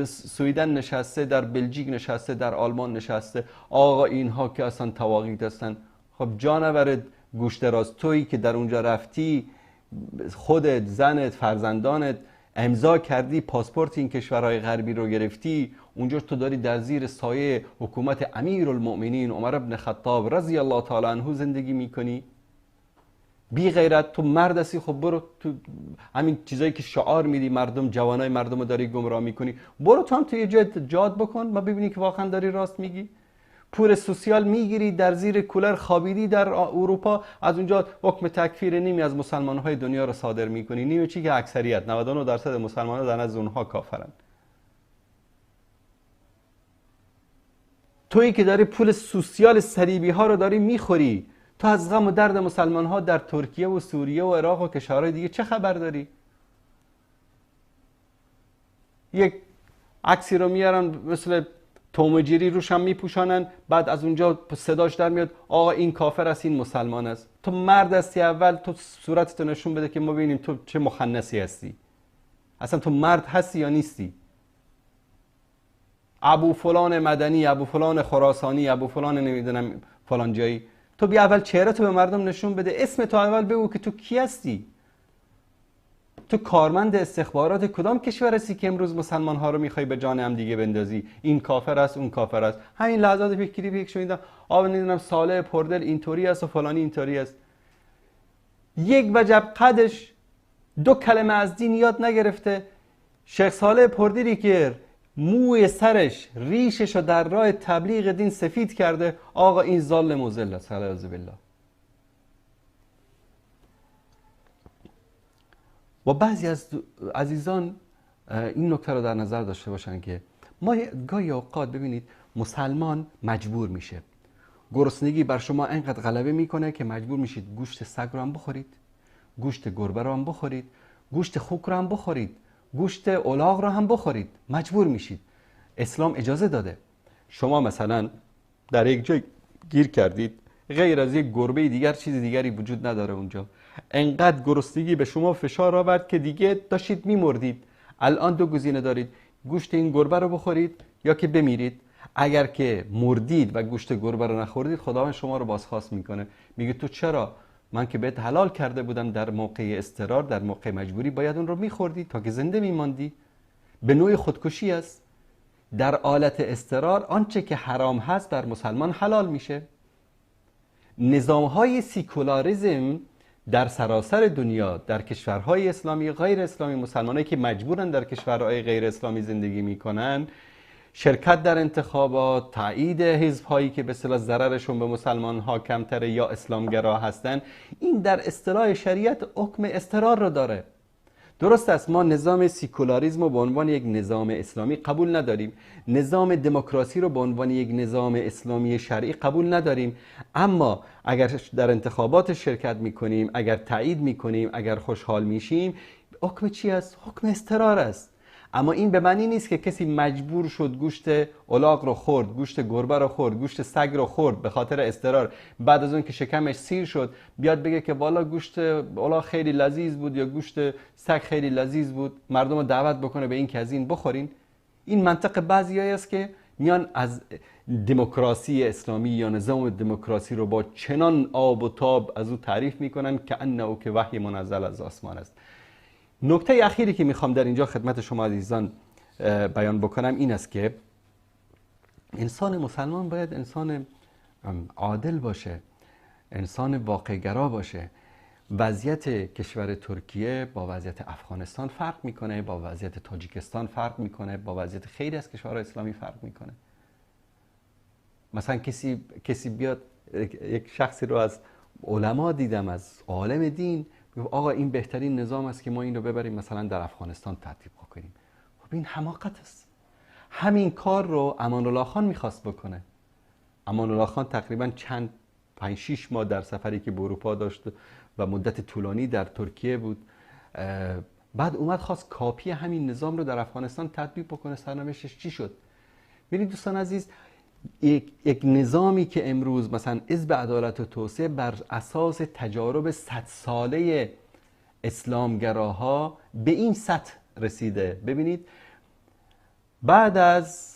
سویدن نشسته، در بلژیک نشسته، در آلمان نشسته، آقا اینها که اصلا طواغیت هستن. خب جانور گوش دراز، تویی که در اونجا رفتی، خودت، زنت، فرزندانت امضا کردی، پاسپورت این کشورهای غربی رو گرفتی، اونجا تو داری در زیر سایه حکومت امیرالمؤمنین عمر بن خطاب رضی الله تعالی عنه زندگی میکنی. بی غیرت، تو مرد هستی، خب برو تو همین چیزایی که شعار میدی مردم، جوانای مردم رو داری گمراه میکنی، برو تو هم تو یه جای جاد بکن ما ببینی که واقعا داری راست میگی. پول سوسیال میگیری، در زیر کولر خوابیدی در اروپا، از اونجا حکم تکفیر نیمی از مسلمانهای دنیا رو صادر میکنی. نیمه چی که اکثریت 99% مسلمان‌ها در نزد اونها کافرن. تویی که داری پول سوسیال صلیبی ها رو داری میخوری، تو از غم و درد مسلمان ها در ترکیه و سوریه و عراق و کشورهای دیگه چه خبر داری؟ یک عکسی رو میارن مثل تومجیری روش هم میپوشانن، بعد از اونجا صداش در میاد آقا این کافر است، این مسلمان است. تو مرد هستی، اول تو صورتتو نشون بده که ما ببینیم تو چه مخنثی هستی، اصلا تو مرد هستی یا نیستی. ابو فلان مدنی، ابو فلان خراسانی، ابو فلان نمیدونم فلان جایی، تو بیا اول چهره تو به مردم نشون بده، اسم تو اول بگو که تو کی هستی. تو کارمند استخبارات کدام کشور هستی که امروز مسلمان ها رو میخوای به جان هم دیگه بندازی؟ این کافر است، اون کافر است. همین لحظات پیش کلیپ یک شنیدم، آب نمیدونم صالح پردل اینطوری است و فلانی اینطوری است. یک وجب قدش دو کلمه از دین یاد نگرفته. شیخ صالح پردلی که موی سرش ریشش رو در راه تبلیغ دین سفید کرده، آقا این ضال مضل است، اعوذ بالله. و بعضی از عزیزان این نکته رو در نظر داشته باشن که ما گاهی اوقات ببینید مسلمان مجبور میشه، گرسنگی بر شما انقدر غلبه میکنه که مجبور میشید گوشت سگ رو هم بخورید، گوشت گربه رو هم بخورید، گوشت خوک رو هم بخورید، گوشت الاغ رو هم بخورید، مجبور میشید. اسلام اجازه داده. شما مثلا در یک جای گیر کردید، غیر از یک گربه دیگر چیز دیگری وجود نداره اونجا، انقدر گرسنگی به شما فشار آورد که دیگه داشتید میمردید. الان دو گزینه دارید، گوشت این گربه رو بخورید یا که بمیرید. اگر که مردید و گوشت گربه رو نخوردید، خداوند شما رو بازخواست میکنه، میگه تو چرا، من که بهت حلال کرده بودم در موقع اضطرار، در موقع مجبوری باید اون رو میخوردی تا که زنده میماندی. به نوع خودکشی است. در آلت اضطرار آنچه که حرام هست بر مسلمان حلال میشه. نظامهای سیکولاریزم در سراسر دنیا، در کشورهای اسلامی، غیر اسلامی، مسلمانایی که مجبورن در کشورهای غیر اسلامی زندگی میکنن، شرکت در انتخابات، تایید حزب‌هایی که به اصطلاح ضررشون به مسلمان‌ها کمتره یا اسلامگرا هستن، این در اصطلاح شریعت حکم اضطرار رو داره. درست است ما نظام سیکولاریسم رو به عنوان یک نظام اسلامی قبول نداریم، نظام دموکراسی رو به عنوان یک نظام اسلامی شرعی قبول نداریم، اما اگر در انتخابات شرکت میکنیم، اگر تایید میکنیم، اگر خوشحال میشیم، حکم چی است؟ حکم اضطرار است. اما این به معنی نیست که کسی مجبور شد گوشت الاغ رو خورد، گوشت گربه رو خورد، گوشت سگ رو خورد به خاطر اضطرار، بعد از اون که شکمش سیر شد بیاد بگه که والا گوشت الاغ خیلی لذیذ بود یا گوشت سگ خیلی لذیذ بود، مردم رو دعوت بکنه به این که از این بخورین. این منطق بعضیایی است که میان از دموکراسی اسلامی یا نظام دموکراسی رو با چنان آب و تاب از او تعریف میکنن که انه که وحی منزل از آسمان است. نکته اخیری که میخوام در اینجا خدمت شما عزیزان بیان بکنم این است که انسان مسلمان باید انسان عادل باشه، انسان واقعگرا باشه. وضعیت کشور ترکیه با وضعیت افغانستان فرق میکنه، با وضعیت تاجیکستان فرق میکنه، با وضعیت خیلی از کشورهای اسلامی فرق میکنه. مثلا کسی بیاد، یک شخصی رو از علما دیدم، از عالم دین، آقا این بهترین نظام است که ما این رو ببریم مثلا در افغانستان تطبیق کنیم. خب این حماقت است. همین کار رو امان الله خان میخواست بکنه. امان الله خان تقریبا چند 5-6 ماه در سفری که به اروپا داشت و مدت طولانی در ترکیه بود، بعد اومد خواست کاپی همین نظام رو در افغانستان تطبیق بکنه. سرنوشتش چی شد؟ ببینید دوستان عزیز، یک نظامی که امروز مثلا حزب عدالت و توسعه بر اساس تجارب 100 ساله اسلامگراها به این سطح رسیده. ببینید بعد از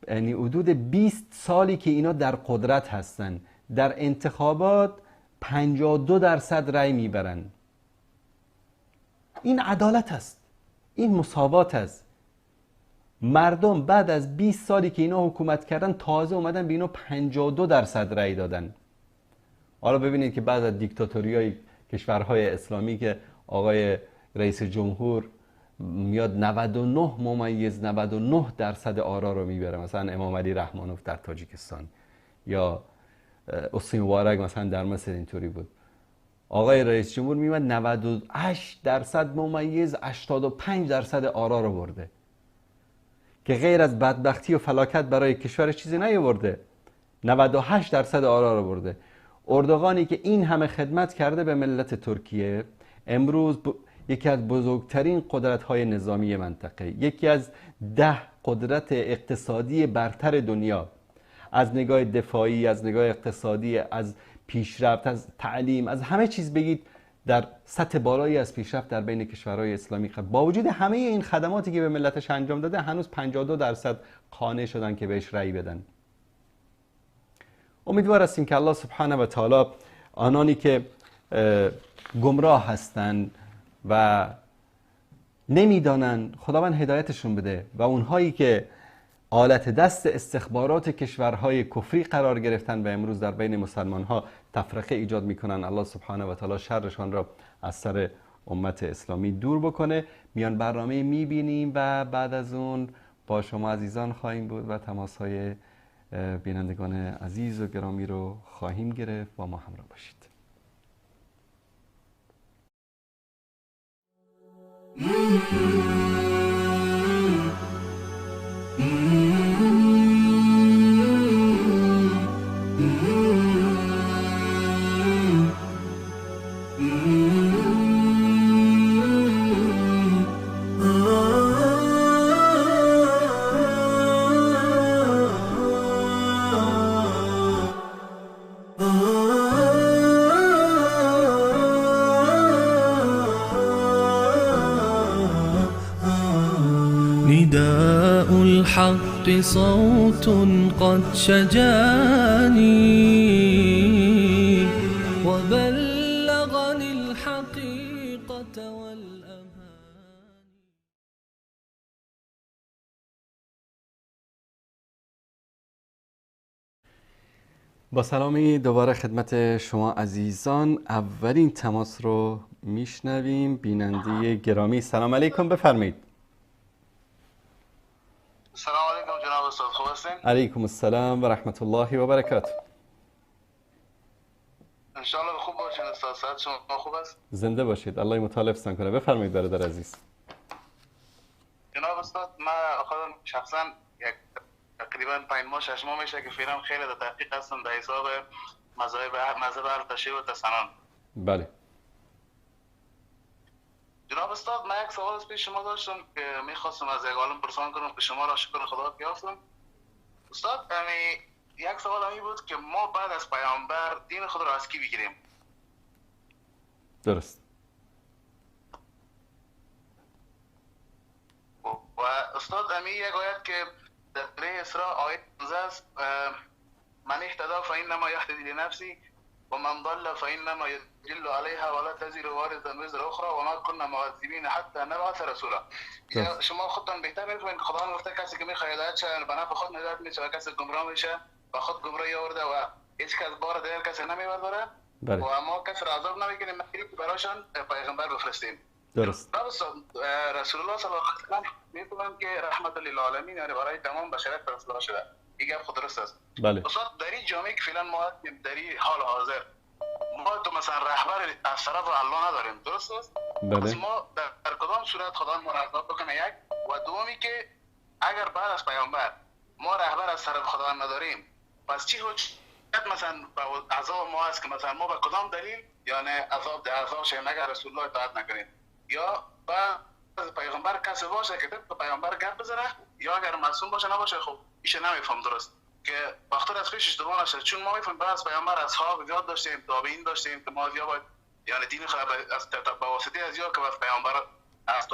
یعنی حدود 20 سالی که اینا در قدرت هستن، در انتخابات 52% رأی میبرن. این عدالت است، این مساوات است. مردم بعد از 20 سالی که اینا حکومت کردن تازه اومدن به اینا 52% رأی دادن. حالا ببینید که بعد از دیکتاتوری‌های کشورهای اسلامی که آقای رئیس جمهور میاد 99.99% آرا رو میبره، مثلا امام علی رحمانوف در تاجیکستان یا حسنی مبارک مثلا در مصر اینطوری بود، آقای رئیس جمهور میومد 98.85% آرا رو برده که غیر از بدبختی و فلاکت برای کشور چیزی نیاورده. 98% آرا رو برده. اردوغانی که این همه خدمت کرده به ملت ترکیه، امروز یکی از بزرگترین قدرت‌های نظامی منطقه، یکی از 10 قدرت اقتصادی برتر دنیا، از نگاه دفاعی، از نگاه اقتصادی، از پیشرفت، از تعلیم، از همه چیز بگید در سطح بالایی از پیشرفت در بین کشورهای اسلامی. با وجود همه این خدماتی که به ملتش انجام داده، هنوز 52% قانع شدن که بهش رأی بدن. امیدوار هستیم که الله سبحانه و تعالی آنانی که گمراه هستند و نمیدانند خداوند هدایتشون بده و اونهایی که آلت دست استخبارات کشورهای کفری قرار گرفتن و امروز در بین مسلمانها تفرقه ایجاد میکنن، الله سبحانه و تعالی شرشان را از سر امت اسلامی دور بکنه. میان برنامه میبینیم و بعد از اون با شما عزیزان خواهیم بود و تماس‌های بینندگان عزیز و گرامی رو خواهیم گرفت. با ما همراه باشید. نداء الحق صوت قد شجاني وبلغني الحقيقة والأمان. با سلامی دوباره خدمت شما عزیزان. اولین تماس رو میشنویم. بیننده گرامی سلام علیکم، بفرمایید. سلام علیکم جناب استاد، خوب هستین؟ علیکم السلام و رحمت الله و برکاته. انشالله خوب باشین استاد، صحت شما خوب است؟ زنده باشید، الله متعال حفظتان کنه. بفرمایید برادر عزیز. جناب استاد، من خودم شخصا یک تقریبا 5 ماه 6 ماه میشه که فعلا خیلی در تحقیق هستم در حساب مذهب اهل تشیع و تسنن. بله جناب استاد، من یک سوال از پیش شما داشتم که میخواستم از یک عالم پرسان کنم که شما را شکر خدا که یافتم. استاد، یک سوال همی بود که ما بعد از پیامبر دین خود را از کی بگیریم؟ درست. و استاد، همی یک آیت که در سوره اسراء آیه 15 است، من اهتدی فانما یهتدی لنفسه و من ضل فانما يضل عليها ولا تزر وارثة وزر اخرى وما كنا معذبين حتى نبعث رسولا. شما خودتان بهتر میفهمید که خداوند گفته کسی که میخواد هدایت شه به نفع خود هدایت میشه و کسی گمراه میشه و خود گمراهی آورده و هیچ کس بار دیگر کسی نمیبرداره و ما کسی را عذاب نمیکنیم مگر اینکه برایشان پیغمبر بفرستیم. درست. رسول الله صلی الله علیه و سلم میفهمم که رحمت للعالمین، یعنی برای تمام بشریت فرستاده شده. این گپ خود درست است. بله. استاد، در این جامعه که فعلا ما هستیم، در این حال حاضر ما تو مثلا رهبر از طرف الله نداریم، درست است؟ بله. پس ما در کدام صورت خدا ما را عذاب بکنه؟ یک و دومی که اگر بعد از پیامبر ما رهبر از طرف خدا نداریم، پس چی حجت مثلا عذاب ما است که مثلا ما به کدام دلیل یعنی عذاب در عذاب شیم اگر رسول الله اطاعت نکنیم؟ یا بعد از پیغمبر کسی باشه که طبق پیامبر گپ بزنه، یا اگر معصوم باشه نباشه، خب ایشه نمیفهم درست که وقتی از پیشش دوباره نشه، چون ما میفهمیم بعد از پیامبر اصحاب زیاد داشتیم، تابعین داشتیم که ما زیاد باید یعنی دین خود از به واسطه از یا که از پیامبر از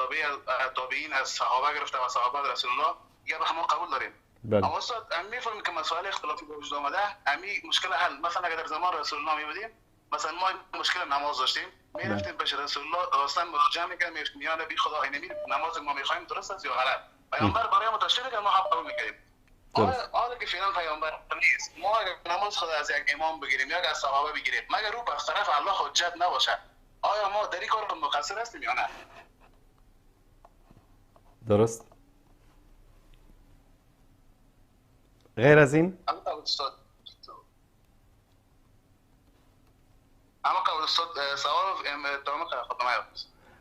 تابعین از صحابه گرفته و صحابه رسول الله یا به ما قبول داریم. اما استاد میفهمیم که مسائل اختلافی به وجود آمده، امی مشکل حل مثلا اگر در زمان رسول الله میبودیم، مثلا ما مشکل نماز داشتیم، میرفتیم پیش رسول الله اصلا مراجعه میکردیم، میان بی خدا اینمی نماز ما میخوایم درست است یا غلط؟ پیامبر برای ما تشریح کرد، ما حق قبول میکردیم. حالا که فعلا پیامبر نیست، ما اگر نماز خود از یک امام بگیریم یا از صحابه بگیریم، مگر او بر طرف الله حجت نباشه، آیا ما در این کار مقصر هستیم یا نه؟ درست. غیر از این؟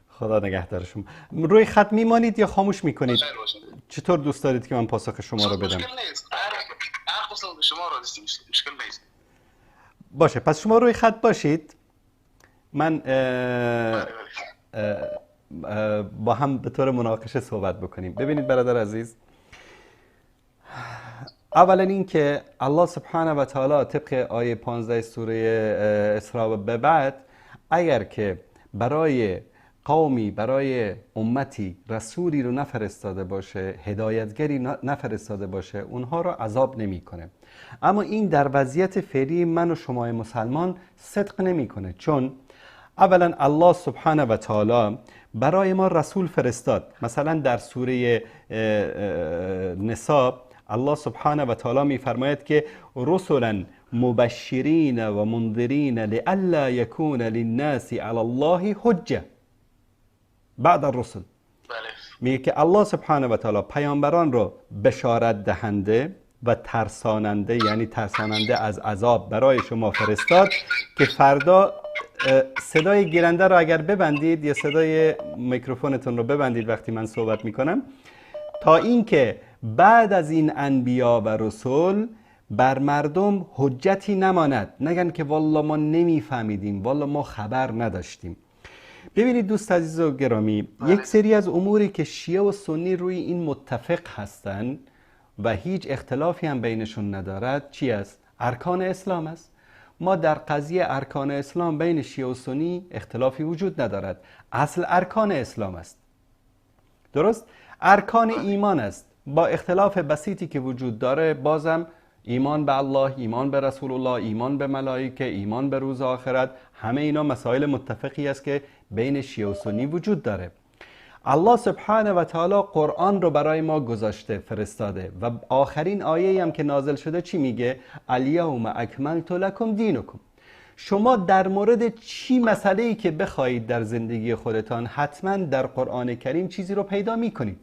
خدا نگهدار شما. روی خط میمانید یا خاموش میکنید؟ چطور دوست دارید که من پاسخ شما رو بدم؟ مشکل نیست. هر شما رو مشکل نیست. باشه، پس شما روی خط باشید. من با هم به طور مناقشه صحبت بکنیم. ببینید برادر عزیز، اولا این که الله سبحانه و تعالی طبق آیه 15 سوره اسراء به بعد، اگر که برای قومی، برای امتی رسولی رو نفرستاده باشه، هدایتگری نفرستاده باشه، اونها رو عذاب نمیکنه. اما این در وضعیت فعلی من و شما مسلمان صدق نمیکنه، چون اولا الله سبحانه و تعالی برای ما رسول فرستاد. مثلا در سوره نساء الله سبحانه و تعالی میفرماید که رسلا مبشرین و منذرین لئلا یکون للناس علی الله حجه بعد الرسل. میگه که الله سبحانه و تعالی پیامبران رو بشارت دهنده و ترساننده، یعنی ترساننده از عذاب برای شما فرستاد که فردا صدای گیرنده رو اگر ببندید یا صدای میکروفونتون رو ببندید وقتی من صحبت میکنم، تا اینکه بعد از این انبیا و رسول بر مردم حجتی نماند، نگن که والله ما نمیفهمیدیم، والله ما خبر نداشتیم. ببینید دوست عزیز و گرامی، یک سری از اموری که شیعه و سنی روی این متفق هستند و هیچ اختلافی هم بینشون ندارد چی است؟ ارکان اسلام است. ما در قضیه ارکان اسلام بین شیعه و سنی اختلافی وجود ندارد. اصل ارکان اسلام است، درست؟ ارکان ایمان است. با اختلاف بسیطی که وجود داره بازم ایمان به الله، ایمان به رسول الله، ایمان به ملائکه، ایمان به روز آخرت، همه اینا مسائل متفقی است که بین شیعه و سنی وجود داره. الله سبحانه و تعالی قرآن رو برای ما گذاشته، فرستاده، و آخرین آیه هم که نازل شده چی میگه؟ الیوم اکملت لکم دینکم. شما در مورد چی مسئله‌ای که بخواهید در زندگی خودتان حتما در قرآن کریم چیزی رو پیدا میکنید،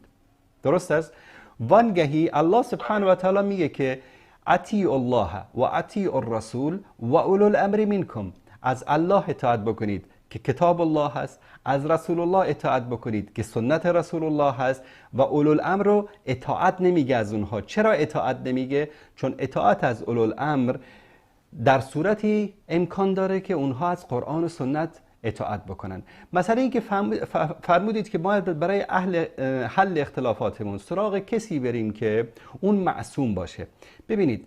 درست است؟ وانگهی الله سبحانه و تعالی میگه که اطیعوا الله و اطیعوا الرسول و اولو الامر منکم. از الله اطاعت بکنید که کتاب الله هست، از رسول الله اطاعت بکنید که سنت رسول الله هست، و اولو الامر رو اطاعت نمیگه از اونها. چرا اطاعت نمیگه؟ چون اطاعت از اولو الامر در صورتی امکان داره که اونها از قرآن و سنت اطاعت بکنن. مثلا اینکه فرمودید که باید برای اهل حل اختلافاتمون سراغ کسی بریم که اون معصوم باشه. ببینید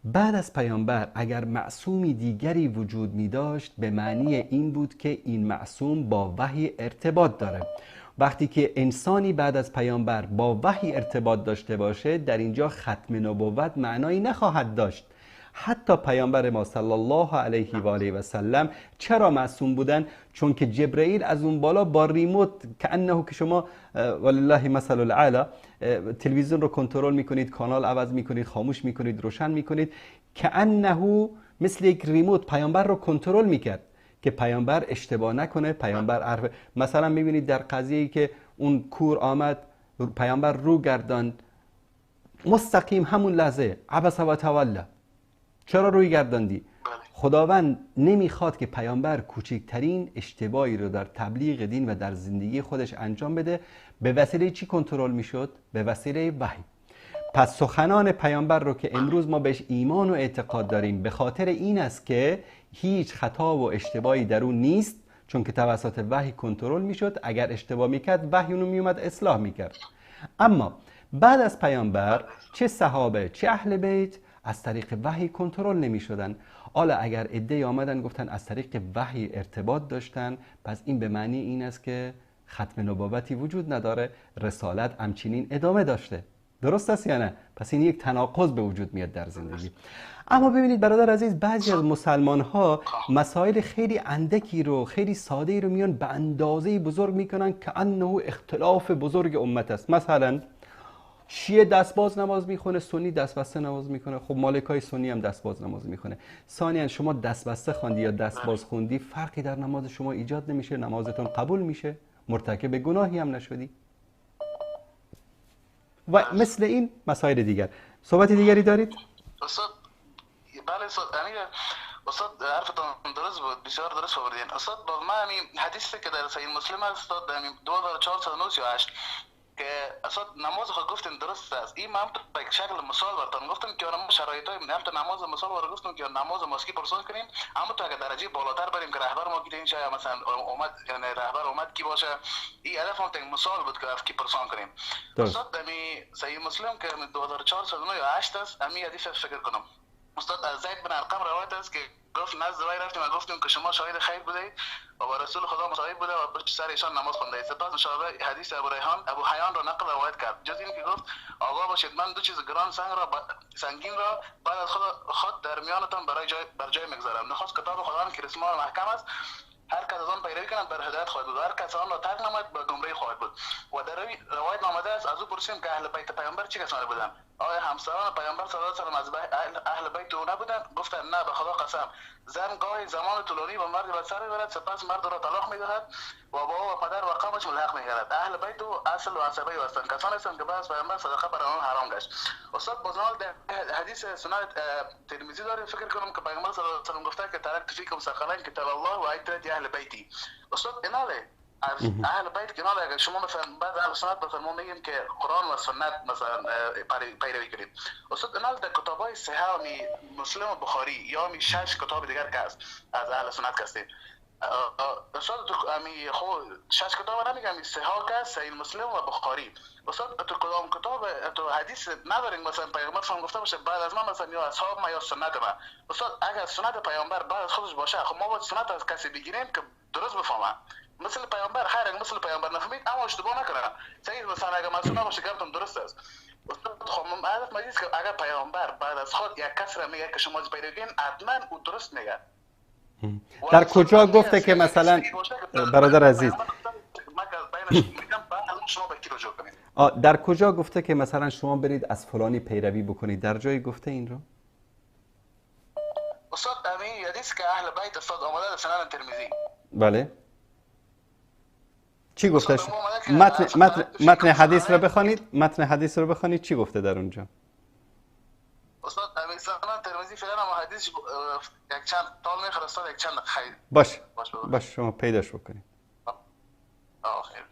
بعد از پیامبر اگر معصومی دیگری وجود می داشت به معنی این بود که این معصوم با وحی ارتباط داره. وقتی که انسانی بعد از پیامبر با وحی ارتباط داشته باشه، در اینجا ختم نبوت معنایی نخواهد داشت. حتی پیامبر ما صلی الله علیه و آله و سلم چرا معصوم بودن؟ چون که جبرئیل از اون بالا با ریموت، کأنه که شما ولله مثل الاعلی تلویزیون رو کنترل میکنید، کانال عوض میکنید، خاموش میکنید، روشن میکنید، کأنه مثل یک ریموت پیامبر رو کنترل میکرد که پیامبر اشتباه نکنه. پیامبر عرف، مثلا میبینید در قضیه‌ای که اون کور آمد، پیامبر رو گرداند مستقیم همون لحظه، عبس و تولی. چرا روی گرداندی؟ خداوند نمیخواد که پیامبر کوچکترین اشتباهی رو در تبلیغ دین و در زندگی خودش انجام بده. به وسیله چی کنترل میشد؟ به وسیله وحی. پس سخنان پیامبر رو که امروز ما بهش ایمان و اعتقاد داریم به خاطر این است که هیچ خطا و اشتباهی در اون نیست، چون که توسط وحی کنترل میشد. اگر اشتباه میکرد وحی اونو میومد اصلاح میکرد. اما بعد از پیامبر چه صحابه چه اهل بیت از طریق وحی کنترل نمی شدن. حالا اگر عده‌ای آمدن گفتن از طریق وحی ارتباط داشتن، پس این به معنی این است که ختم نبوتی وجود نداره، رسالت همچنین ادامه داشته. درست است یا نه؟ پس این یک تناقض به وجود میاد در زندگی. اما ببینید برادر عزیز، بعضی از مسلمان ها مسائل خیلی اندکی رو، خیلی ساده ای رو میان به اندازه بزرگ میکنن که انه اختلاف بزرگ امت است. مثلا شیعه دستباز نماز میخونه، سنی دستبسته نماز میکنه. خب مالکای سنی هم دستباز نماز میخونه. ثانیا شما دستبسته خواندی یا دستباز خوندی فرقی در نماز شما ایجاد نمیشه، نمازتون قبول میشه، مرتکب گناهی هم نشدی و مثل این مسائل دیگر. صحبت دیگری دارید؟ استاد بله استاد، استاد حرفتان درست بود، بسیار درست آوردین. استاد با ما همین حدیثی که در صحیح مسلم است استاد، 2498 که اصلا نماز خود گفتیم درست است. این من به شکل مثال براتون گفتم که ما شرایط های نماز مثال براتون گفتم که نماز ماسکی پرسان کنیم، اما تو اگر درجه بالاتر بریم که رهبر ما کی این مثلا اومد، یعنی رهبر اومد کی باشه، این هدف هم مثال بود که کی پرسان کنیم. استاد امی صحیح مسلم که 2498 است، امی حدیث فکر کنم استاد از زید بن ارقم روایت است که گفت نزد وی رفتیم و گفتیم که شما شاهد خیر بودید و با رسول خدا مصاحب بوده و پشت سر ایشان نماز خوانده اید. سپس مشابه حدیث ابو ریحان ابو حیان را نقل روایت کرد، جز این که گفت آقا باشید من دو چیز گران سنگ را سنگین را بعد از خود در میانتان برای جای بر جای میگذارم. نخست کتاب خداوند که رسمان محکم است، هر کس از آن پیروی کند بر هدایت خواهد بود، هر کس آن را ترک نماید به گمراهی خواهد بود. و در روایت آمده است از او پرسیدیم که اهل بیت پیامبر چه کسانی بودند؟ آیا همسران پیامبر صلی الله علیه و سلم از اهل بیت او نبودند؟ گفتند نه، به خدا قسم، زن گاهی زمان طولانی با مرد به سر میبرد، سپس مرد را طلاق میدهد و با او و پدر و قومش ملحق میگردد. اهل بیت او اصل و عصبه او هستند، کسانی هستند که بعد از پیامبر صدقه بر آنان حرام گشت. استاد باز حدیث سنن ترمذی داریم، فکر کنم که پیامبر صلی الله علیه و سلم گفته که ترکت فیکم ثقلین کتاب الله و عترت اهل بیتی. استاد ایناله از اهل بیت کنار، اگر شما مثلا بعد اهل سنت مثلا ما میگیم که قرآن و سنت مثلا پیروی کنیم، استاد اینال در کتابای صحیح می مسلم و بخاری یا می 6 کتاب دیگر که است از اهل سنت هستیم، استاد می خو 6 کتاب نمیگم، می صحیح که صحیح مسلم و بخاری، استاد تو کدام کتاب تو حدیث نداریم مثلا پیامبر صلی گفته باشه بعد از من مثلا یا اصحاب ما یا سنت ما. استاد اگر سنت پیامبر بعد از خودش باشه، خب ما باید سنت از کسی بگیریم که درست بفهمه، مثل پیامبر. خیر مثل پیامبر نفهمید اما اشتباه نکنه، صحیح مثلا اگر معصوم نباشه گفتم درست است. استاد خب هدف ما که اگر پیامبر بعد از خود یک کس را میگه که شما پیروی کنید، حتما او درست میگه. در کجا گفته که مثلا برادر عزیز در کجا گفته که مثلا شما برید از فلانی پیروی بکنید؟ در جای گفته این رو؟ استاد امین حدیث که اهل بیت استاد آمده در سنن ترمذی. بله چی گفته؟ متن حدیث رو بخوانید، متن حدیث رو بخوانید، چی گفته در اونجا؟ استاد امین سنن ترمذی فعلا ما حدیث یک چند تال میخواد استاد، یک چند خیر باش باش شما پیداش بکنید. خیر.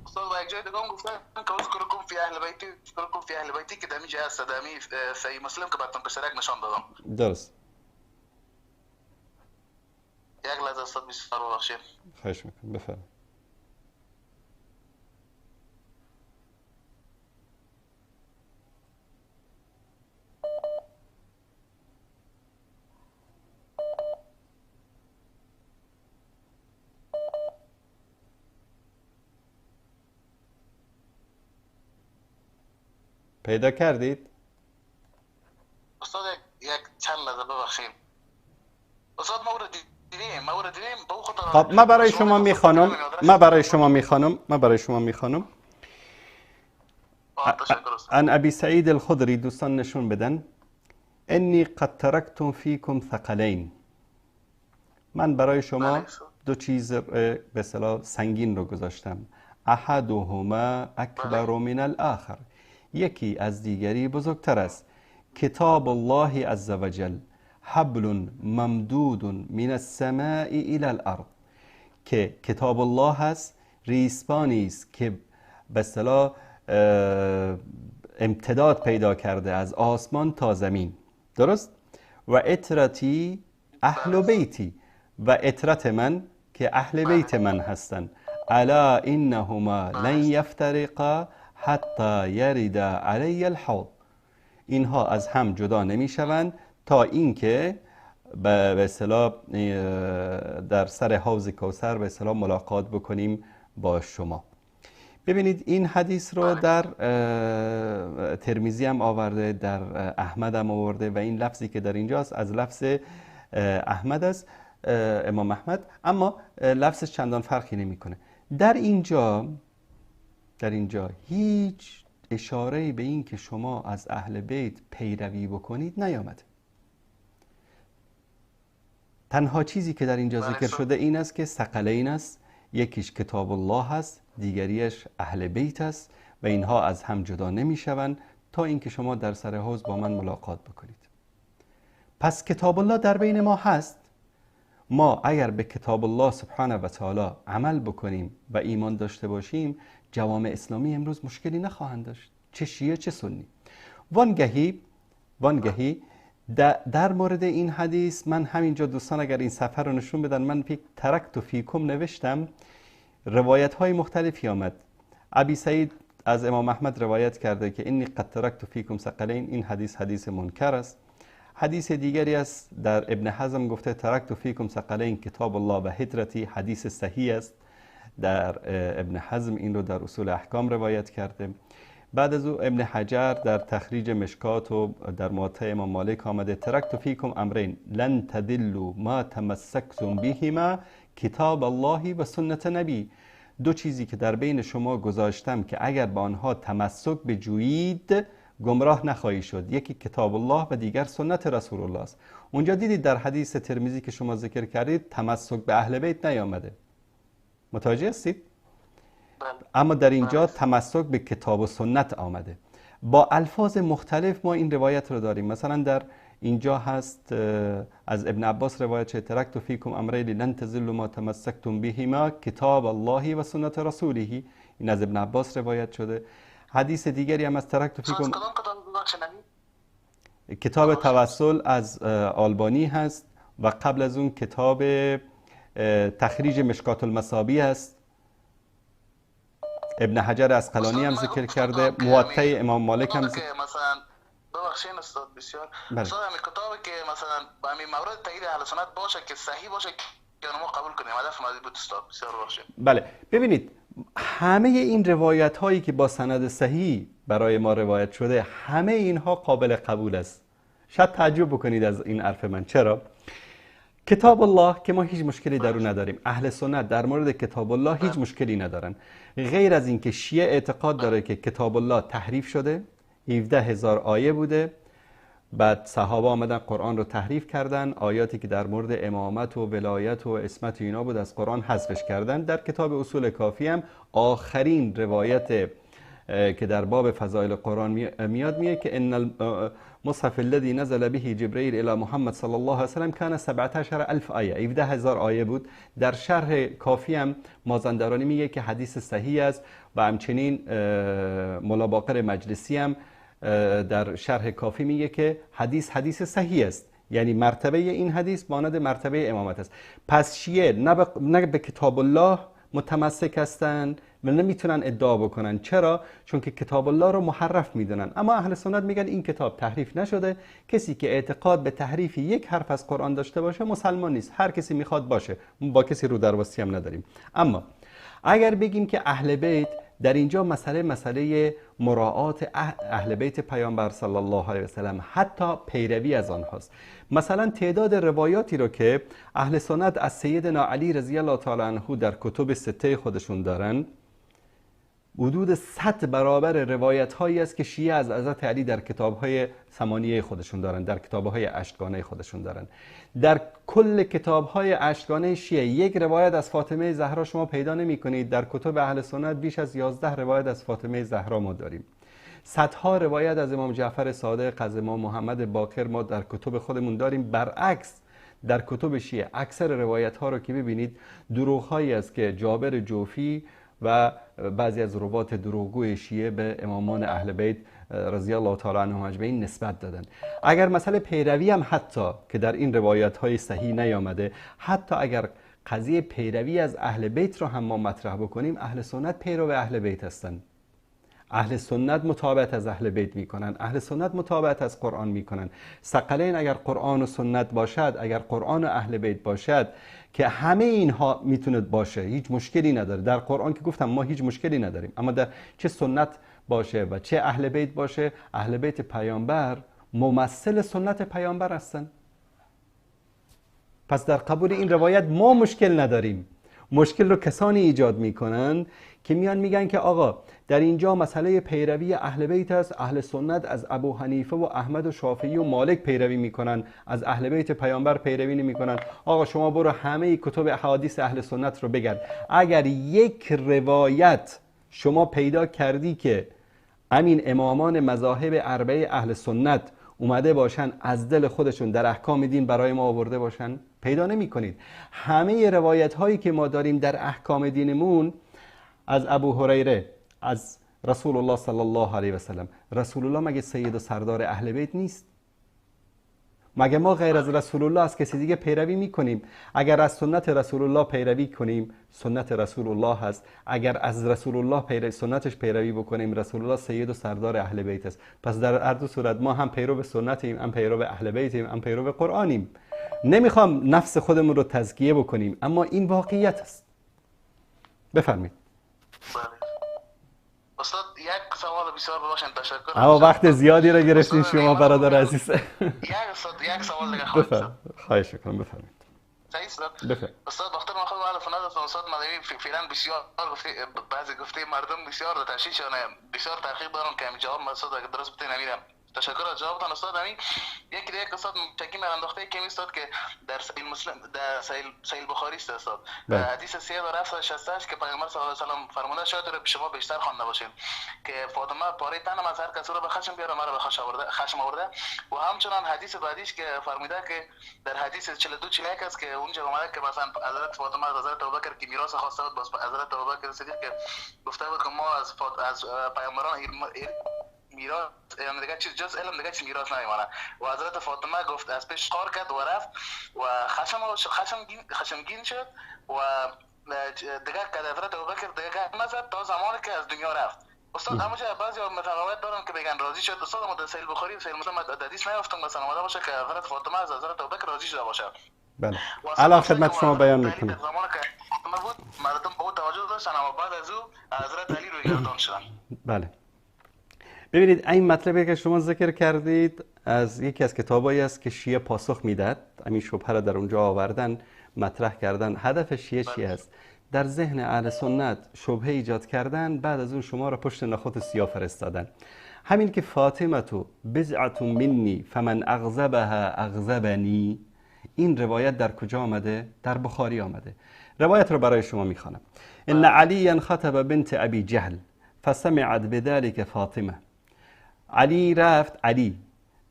استاد و یک جای دیگه هم گفتن که اذکرکم فی اهل بیتی، اذکرکم فی اهل بیتی که دمی جه هست، دمی صحیح مسلم که براتون پسرک نشان دادم. درست. یک لحظه استاد بسیار ببخشید. خواهش میکنم، بفرمایید. پیدا کردید؟ استاد یک چند لحظه ببخشید. استاد ما رو دیدیم، ما رو دیدیم به خود. خب من برای شما میخوانم، من برای شما میخوانم، من برای شما میخوانم. عن ابی سعید الخدری، دوستان نشون بدن. انی قد ترکتم فیکم ثقلین. من برای شما دو چیز به اصطلاح سنگین رو گذاشتم. احدهما اکبر من الاخر، یکی از دیگری بزرگتر است. کتاب الله عز وجل حبل ممدود من السماء الى الارض، که کتاب الله هست، ریسپانی است که به اصطلاح امتداد پیدا کرده از آسمان تا زمین. درست؟ و عترتی اهل بیتی، و عترت من که اهل بیت من هستند. الا انهما لن یفترقا حتی یرد علی الحوض، اینها از هم جدا نمیشوند تا اینکه به اصطلاح در سر حوض کوثر به اصطلاح ملاقات بکنیم با شما. ببینید این حدیث رو در ترمذی هم آورده، در احمد هم آورده، و این لفظی که در اینجاست از لفظ احمد است، امام احمد، اما لفظش چندان فرقی نمیکنه. در اینجا هیچ اشاره‌ای به این که شما از اهل بیت پیروی بکنید نیامده. تنها چیزی که در اینجا ذکر شده این است که ثقلین است، یکیش کتاب الله است، دیگریش اهل بیت است، و اینها از هم جدا نمیشوند تا اینکه شما در سر حوض با من ملاقات بکنید. پس کتاب الله در بین ما هست. ما اگر به کتاب الله سبحانه و تعالی عمل بکنیم و ایمان داشته باشیم، جوامع اسلامی امروز مشکلی نخواهند داشت، چه شیعه چه سنی. وانگهی در مورد این حدیث من همینجا دوستان اگر این صفحه رو نشون بدن، من ترکت فیکم نوشتم، روایت های مختلفی آمد. ابی سعید از امام احمد روایت کرده که انی قد ترکت فیکم ثقلین، این حدیث حدیث منکر است. حدیث دیگری است در ابن حزم گفته ترکت فیکم ثقلین کتاب الله و هترتی، حدیث صحیح است. در ابن حزم این رو در اصول احکام روایت کرده. بعد از او ابن حجر در تخریج مشکات و در موطأ امام مالک آمده ترکت فیکم امرین لن تدلوا ما تمسکتم بهما کتاب الله و سنت نبی. دو چیزی که در بین شما گذاشتم که اگر با آنها تمسک بجویید گمراه نخواهی شد، یکی کتاب الله و دیگر سنت رسول الله است. اونجا دیدید در حدیث ترمذی که شما ذکر کردید تمسک به اهل بیت نیامده. متوجه هستید؟ اما در اینجا تمسک به کتاب و سنت آمده. با الفاظ مختلف ما این روایت رو داریم. مثلا در اینجا هست از ابن عباس روایت شده ترکت فیکم امرین لن تضلوا ما تمسکتم بهما کتاب الله و سنت رسوله. این از ابن عباس روایت شده. حدیث دیگری هم از ترکت فیکم کتاب توسل از آلبانی هست و قبل از اون کتاب تخریج مشکات المصابی هست. ابن حجر عسقلانی هم ذکر کرده، موطأ امام مالک هم ذکر. مثلا ببخشید استاد بسیار، استاد همین کتابی که مثلا با همین مورد تایید اهل سنت باشه که صحیح باشه که ما قبول کنیم، هدف ما بود استاد. بسیار ببخشید. بله ببینید همه این روایت هایی که با سند صحیح برای ما روایت شده همه اینها قابل قبول است. شاید تعجب بکنید از این حرف من. چرا؟ کتاب الله که ما هیچ مشکلی در اون نداریم. اهل سنت در مورد کتاب الله هیچ مشکلی ندارن، غیر از اینکه شیعه اعتقاد داره که کتاب الله تحریف شده، 17,000 آیه بوده، بعد صحابه آمدن قرآن رو تحریف کردن، آیاتی که در مورد امامت و ولایت و عصمت و اینا بود از قرآن حذفش کردن. در کتاب اصول کافی هم آخرین روایت که در باب فضایل قرآن میاد میگه که ان المصحف الذي نزل به جبرئیل الى محمد صلی الله علیه و سلم کان 17,000 آیه، 17,000 آیه بود. در شرح کافی هم مازندرانی میگه که حدیث صحیح است و همچنین مولا باقر مجلسی هم در شرح کافی میگه که حدیث حدیث صحیح است، یعنی مرتبه این حدیث مانند مرتبه امامت است. پس شیعه نه به کتاب الله متمسک هستند و نمیتونن ادعا بکنن. چرا؟ چون که کتاب الله رو محرف میدونن. اما اهل سنت میگن این کتاب تحریف نشده. کسی که اعتقاد به تحریف یک حرف از قرآن داشته باشه مسلمان نیست. هر کسی میخواد باشه، با کسی رو درواسی هم نداریم. اما اگر بگیم که اهل بیت در اینجا مسئله مراعات اهل بیت پیامبر صلی الله علیه و سلم، حتی پیروی از آنهاست. مثلا تعداد روایاتی رو که اهل سنت از سیدنا علی رضی الله تعالی عنه در کتب سته خودشون دارن حدود 100 برابر روایت هایی است که شیعه از حضرت علی در کتاب های ثمانیه خودشون دارن، در کتاب های اشتگانه خودشون دارن. در کل کتاب های اشتگانه شیعه یک روایت از فاطمه زهرا شما پیدا نمی کنید. در کتب اهل سنت بیش از 11 روایت از فاطمه زهرا ما داریم. صدها روایت از امام جعفر صادق، از امام محمد باقر ما در کتب خودمون داریم. برعکس در کتب شیعه اکثر روایت ها رو که ببینید دروغ هایی است که جابر جوفی و بعضی از روات دروغگوی شیعه به امامان اهل بیت رضی الله تعالی عنهم اجمعین نسبت دادن. اگر مسئله پیروی هم حتی که در این روایت های صحیح نیامده، حتی اگر قضیه پیروی از اهل بیت رو هم ما مطرح بکنیم، اهل سنت پیرو اهل بیت هستند. اهل سنت متابعت از اهل بیت میکنن، اهل سنت متابعت از قرآن میکنن. ثقلین اگر قرآن و سنت باشد، اگر قرآن و اهل بیت باشد، که همه اینها میتونه باشه، هیچ مشکلی نداره. در قرآن که گفتم ما هیچ مشکلی نداریم، اما در چه سنت باشه و چه اهل بیت باشه، اهل بیت پیامبر ممثل سنت پیامبر هستن. پس در قبول این روایت ما مشکل نداریم. مشکل رو کسانی ایجاد میکنن که میان میگن که آقا در اینجا مسئله پیروی اهل بیت است، اهل سنت از ابو حنیفه و احمد و شافعی و مالک پیروی میکنن، از اهل بیت پیامبر پیروی نمیکنن. آقا شما برو همه کتب احادیث اهل سنت رو بگرد، اگر یک روایت شما پیدا کردی که همین امامان مذاهب اربعه اهل سنت اومده باشن از دل خودشون در احکام دین برای ما آورده باشن، پیدا نمی کنید. همه روایت هایی که ما داریم در احکام دینمون از ابو هریره، از رسول الله صلی الله علیه و سلم. رسول الله مگه سید و سردار اهل بیت نیست؟ مگه ما غیر از رسول الله از کسی دیگه پیروی میکنیم؟ اگر از سنت رسول الله پیروی کنیم، سنت رسول الله هست. اگر از رسول الله سنتش پیروی بکنیم، رسول الله سید و سردار اهل بیت است. پس در هر دو صورت ما هم پیرو سنتیم، هم پیرو اهل بیتیم، هم پیرو قرآنیم. نمیخوام نفس خودمون رو تزکیه بکنیم، اما این واقعیت است. بفرمایید. بله. استاد یک سوال بسیار ببخشید، تشکر. اما وقت زیادی را گرفتین شما برادر عزیز. یک سوال دیگه خواهش می‌کنم، بفرمایید. استاد بختر من خود اهل سنت استاد مدنی فعلا بسیار گفته، بعضی گفته مردم بسیار تشویش شدن، بسیار تحقیق دارم که جواب استاد اگه درست بتین امیرم. تشکر از جوابتان استاد. امین یکی دیگه استاد چکی من انداخته که استاد که در صحیح مسلم، در صحیح بخاری است استاد، حدیث 3768 که پیامبر صلی الله علیه و سلم فرموده، شاید رو شما بیشتر خوانده باشین، که فاطمه پاره تنم از هر کس رو به خشم بیاره مرا به خشم آورده. و همچنان حدیث بعدیش که فرموده که در حدیث 42 41 است که اونجا اومده که مثلا حضرت فاطمه از حضرت ابوبکر که میراث خواسته بود، باز حضرت ابوبکر صدیق که گفته بود که ما از پیامبران میراث یعنی دیگه چیز جز علم دیگه چیز میراث نمیمانه. و حضرت فاطمه گفت از پیش قار کرد و رفت و خشمگین شد و دیگه که حضرت ابوبکر دیگه نزد تا زمانی که از دنیا رفت. استاد همونجا بعضی متفاوت دارن که بگن راضی شد. استاد ما در صحیح بخاری و صحیح مسلم حدیث نیافتم مثلا آمده باشه که حضرت فاطمه از حضرت ابوبکر راضی شده باشه. بله الان خدمت شما بیان میکنم. زمانی که فاطمه بود مردم به او توجه داشتن، اما بعد از او حضرت علی روی گردان شدن. بله ببینید این مطلبی که شما ذکر کردید از یکی از کتابایی است که شیعه پاسخ میداد، همین شبهه را در اونجا آوردن مطرح کردن. هدف شیعه چی است؟ در ذهن اهل سنت شبهه ایجاد کردن، بعد از اون شما را پشت نخود سیاه فرستادن. همین که فاطمه تو بضعة منی فمن اغضبها اغضبنی، این روایت در کجا آمده؟ در بخاری آمده. روایت رو برای شما میخوانم. ان علی خطب بنت ابی جهل فسمعت بذلك فاطمه. علی رفت، علی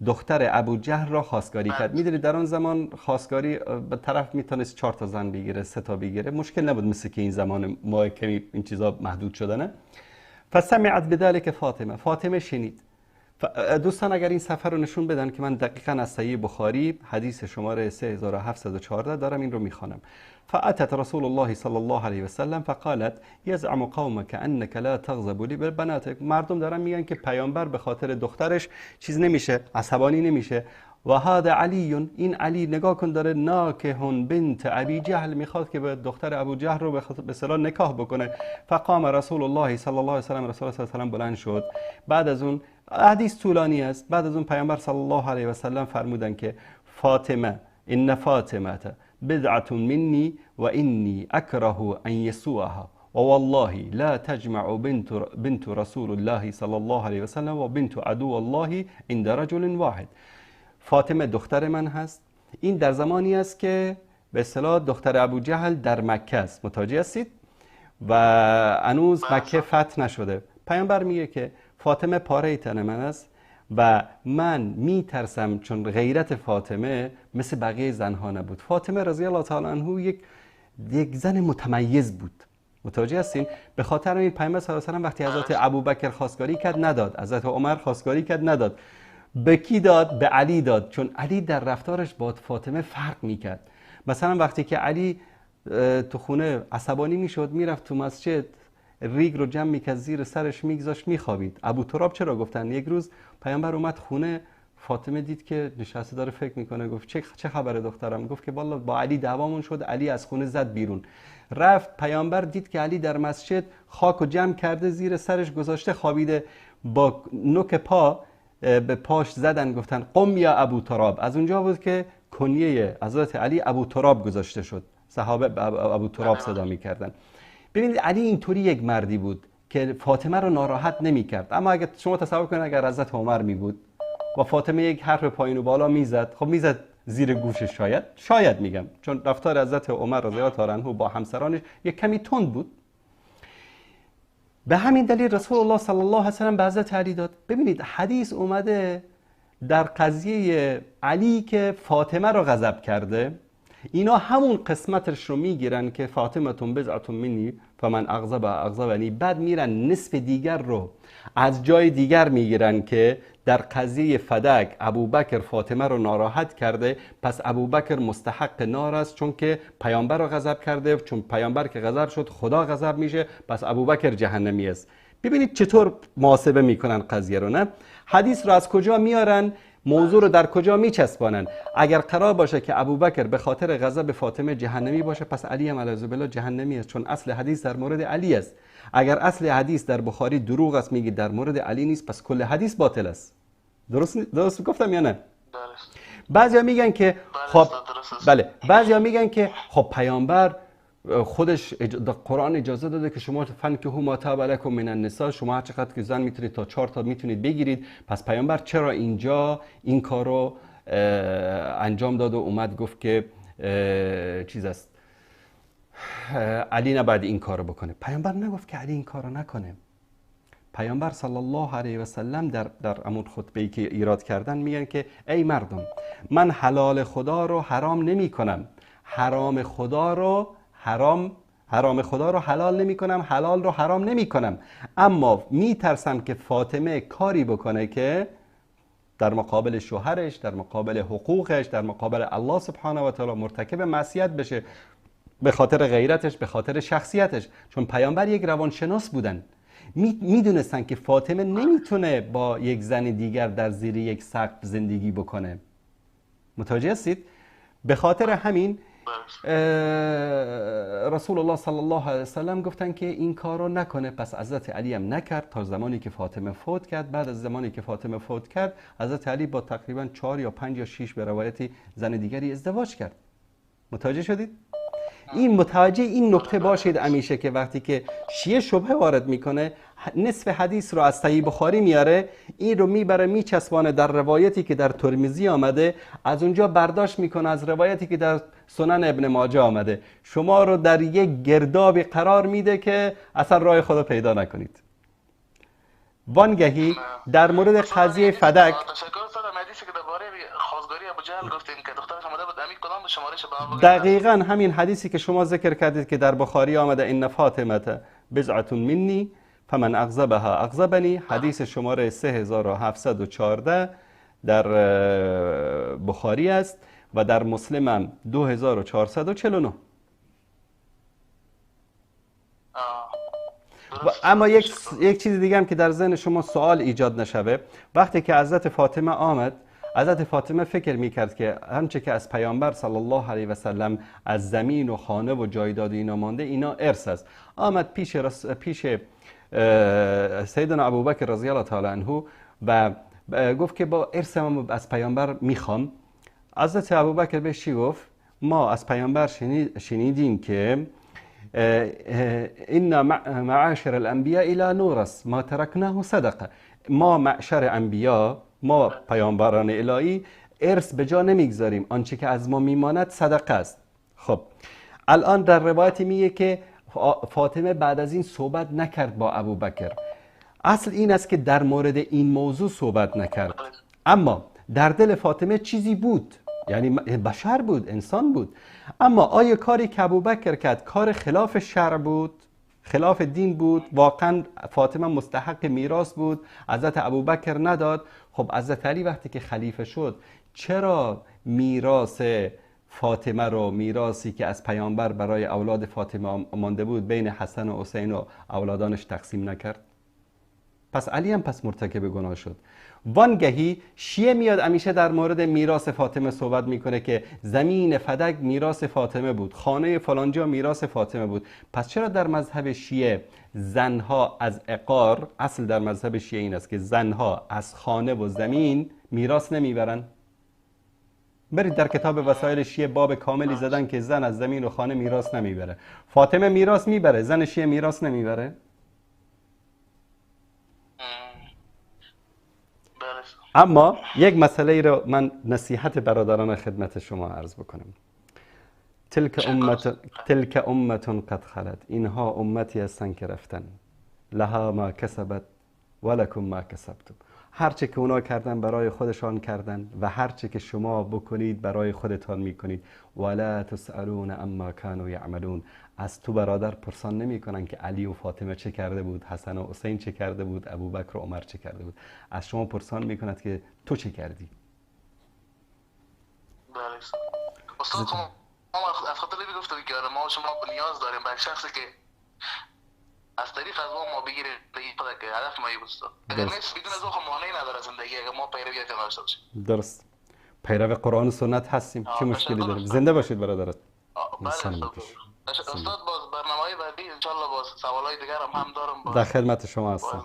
دختر ابو جهل را خواستگاری کرد. میدونید در آن زمان خواستگاری به طرف میتونست 4 تا زن بگیره، 3 تا بگیره، مشکل نبود، مثل که این زمان ما کمی این چیزا محدود شدنه. فسمعت بذلك فاطمه، فاطمه شنید. دوستان اگر این صفحه رو نشون بدن که من دقیقاً از صحیح بخاری حدیث شماره 3714 دارم این رو میخوانم. فأتت رسول الله صلی الله علیه و سلم فقالت يزعم قومك انك لا تغضب لبناتك. مردم دارن میگن که پیامبر به خاطر دخترش چیز نمیشه، عصبانی نمیشه. و هذا علی، این علی نگاه کن داره ناکهون بنت ابی جهل، میخواد که به دختر ابو جهل رو به اصطلاح نکاح بکنه. فقام رسول الله صلی الله علیه و سلم، رسول الله صلی الله علیه و سلم بلند شد. بعد از اون حدیث طولانی است. بعد از اون پیامبر صلی الله علیه و سلم فرمودن که فاطمه، ان فاطمه بضعة مني وإني أكره أن يسوءها ووالله لا تجمع بنت رسول الله صلى الله عليه وسلم وبنت عدو الله عند رجل واحد. فاطمه دختر من هست. این در زمانی است که به اصطلاح دختر ابو جهل در مکه است، متوجه هستید؟ و هنوز مکه فتح نشده. پیامبر میگه که فاطمه پاره تن من است و من میترسم، چون غیرت فاطمه مثل بقیه زنها نبود. فاطمه رضی الله تعالی عنه یک زن متمیز بود، متوجه هستین؟ به خاطر این پیامبر صلی الله علیه و سلم وقتی حضرت ابوبکر خواستگاری کرد نداد، حضرت عمر خواستگاری کرد نداد، به کی داد؟ به علی داد، چون علی در رفتارش با فاطمه فرق میکرد. مثلا وقتی که علی تو خونه عصبانی میشد میرفت تو مسجد، ریگ رو جمع میکرد زیر سرش میگذاشت میخوابید. ابو تراب چرا گفتن؟ یک روز پیامبر اومد خونه، فاطمه دید که نشسته داره فکر میکنه، گفت چه خبره دخترم؟ گفت که والا با علی دعوامون شد، علی از خونه زد بیرون. رفت پیامبر دید که علی در مسجد خاک و جمع کرده زیر سرش گذاشته خوابیده، با نوک پا به پاش زدن، گفتن قم یا ابو تراب. از اونجا بود که کنیه حضرت علی ابو تراب گذاشته شد، صحابه ابو تراب صدا میکردن. ببینید علی اینطوری یک مردی بود که فاطمه رو ناراحت نمی‌کرد. اما اگر شما تصور کنید اگر حضرت عمر می بود و فاطمه یک حرف پایین و بالا میزد، خب میزد زیر گوشش، شاید میگم، چون رفتار حضرت عمر رضی الله تعالی عنه با همسرانش یک کمی تند بود. به همین دلیل رسول الله صلی الله علیه و سلم به حضرت علی داد. ببینید حدیث اومده در قضیه علی که فاطمه رو غضب کرده، اینا همون قسمتش رو میگیرن که فاطمه بضعة منی فمن اغضب اغضبنی، بعد میرن نصف دیگر رو از جای دیگر میگیرن که در قضیه فدک ابوبکر فاطمه رو ناراحت کرده، پس ابوبکر مستحق نار است، چون که پیامبر رو غضب کرده، چون پیامبر که غضب شد خدا غضب میشه، پس ابوبکر جهنمی است. ببینید چطور محاسبه میکنن قضیه رو. نه حدیث رو از کجا میارن؟ موضوع رو در کجا میچسبانن؟ اگر قرار باشه که ابوبکر به خاطر غضب فاطمه جهنمی باشه، پس علی هم علیه بالله جهنمی است، چون اصل حدیث در مورد علی است. اگر اصل حدیث در بخاری دروغ است، میگی در مورد علی نیست، پس کل حدیث باطل است. درست گفتم یا نه؟ بعضیا میگن که خب بله، بعضیا میگن که خب پیامبر خودش در قرآن اجازه داده که شما فنکحوا ما طاب لکم من النساء، شما هر چقدر که زن میتونید تا 4 تا میتونید بگیرید، پس پیامبر چرا اینجا این کارو انجام داد و اومد گفت که چیز است، علی نباید این کارو بکنه؟ پیامبر نگفت که علی این کارو نکنه. پیامبر صلی الله علیه و سلم در امون خطبه‌ای که ایراد کردن میگن که ای مردم، من حلال خدا رو حرام نمی کنم، حرام خدا رو حرام خدا رو حلال نمی کنم، حلال رو حرام نمی کنم، اما می ترسم که فاطمه کاری بکنه که در مقابل شوهرش، در مقابل حقوقش، در مقابل الله سبحانه و تعالی مرتکب معصیت بشه، به خاطر غیرتش، به خاطر شخصیتش. چون پیامبر یک روانشناس بودن، میدونستن که فاطمه نمیتونه با یک زن دیگر در زیر یک سقف زندگی بکنه. متوجه هستید؟ به خاطر همین رسول الله صلی الله علیه وسلم گفتن که این کارو نکنه. پس حضرت علی هم نکرد تا زمانی که فاطمه فوت کرد. بعد از زمانی که فاطمه فوت کرد، حضرت علی با تقریبا 4 یا 5 یا 6 به روایتی زن دیگری ازدواج کرد. متوجه شدید؟ این متوجه این نکته باشید همیشه که وقتی که شیعه شبهه وارد میکنه، نصف حدیث رو از صحیح بخاری میاره، این رو میبره میچسبانه در روایتی که در ترمذی آمده، از اونجا برداشت میکنه از روایتی که در سنن ابن ماجه آمده، شما رو در یک گردابی قرار میده که اصلا راه خدا پیدا نکنید. وانگهی در مورد قضیه فدک، دقیقا همین حدیثی که شما ذکر کردید که در بخاری آمده، ان فاطمه بضعه منی فمن اغضبها اغضبنی، حدیث شماره 3714 در بخاری است و در مسلم هم 2449. اما یک چیز دیگه هم که در ذهن شما سوال ایجاد نشوه، وقتی که حضرت فاطمه آمد، حضرت فاطمه فکر میکرد که همچه که از پیامبر صلی الله علیه و سلم از زمین و خانه و جایداد اینا مانده، اینا ارث است. آمد پیش سیدنا ابوبکر رضی الله تعالی عنه و گفت که با ارث من از پیامبر میخوام. حضرت ابوبکر بهش چی گفت؟ ما از پیامبر شنیدیم که ان معاشر الانبیاء لا نورث ما ترکناه صدقه، ما معشر انبیا، ما پیامبران الهی ارث به جا نمیگذاریم، آنچه که از ما میماند صدقه است. خب الان در روایتی میگه که فاطمه بعد از این صحبت نکرد با ابوبکر. اصل این است که در مورد این موضوع صحبت نکرد، اما در دل فاطمه چیزی بود، یعنی بشر بود، انسان بود. اما آیا کاری که ابوبکر کرد کار خلاف شرع بود، خلاف دین بود؟ واقعا فاطمه مستحق میراث بود، حضرت ابوبکر نداد. خب حضرت علی وقتی که خلیفه شد، چرا میراث فاطمه رو، میراثی که از پیامبر برای اولاد فاطمه مانده بود، بین حسن و حسین و اولادانش تقسیم نکرد؟ پس علی هم پس مرتکب گناه شد. وانگهی شیعه میاد همیشه در مورد میراث فاطمه صحبت میکنه که زمین فدک میراث فاطمه بود، خانه فلانجا میراث فاطمه بود. پس چرا در مذهب شیعه زنها از عقار، اصل در مذهب شیعه این است که زنها از خانه و زمین میراث نمیبرن؟ برید در کتاب وسایل شیعه باب کاملی زدن که زن از زمین و خانه میراث نمیبره. فاطمه میراث میبره، زن شیعه میراث نمیبره. اما یک مسئله ای رو من نصیحت برادران خدمت شما عرض بکنم. تلک امت قد خلت، اینها امتی هستن که رفتن. لها ما کسبت ولکم ما کسبتم، هرچه که اونا کردن برای خودشان کردن و هرچه که شما بکنید برای خودتان میکنید. ولا تسالون اما كانوا یعملون، از تو برادر پرسان نمیکنن که علی و فاطمه چه کرده بود، حسن و حسین چه کرده بود، ابوبکر و عمر چه کرده بود. از شما پرسان میکند که تو چه کردی. بله استاد، ما از خاطر گفتم که ما شما نیاز داریم به شخصی که از طریق از ما بگیره دیگه، که هدف ما این بود. اگر نیست بدون از اون معنی نداره زندگی، اگر ما پیروی نداشته باشیم. درست، پیرو قرآن و سنت هستیم، چه مشکلی داریم؟ زنده باشید برادرت. استاد باز برنامه‌های بعدی ان شاء الله باز سوالای دیگر هم دارم، در خدمت شما هستم.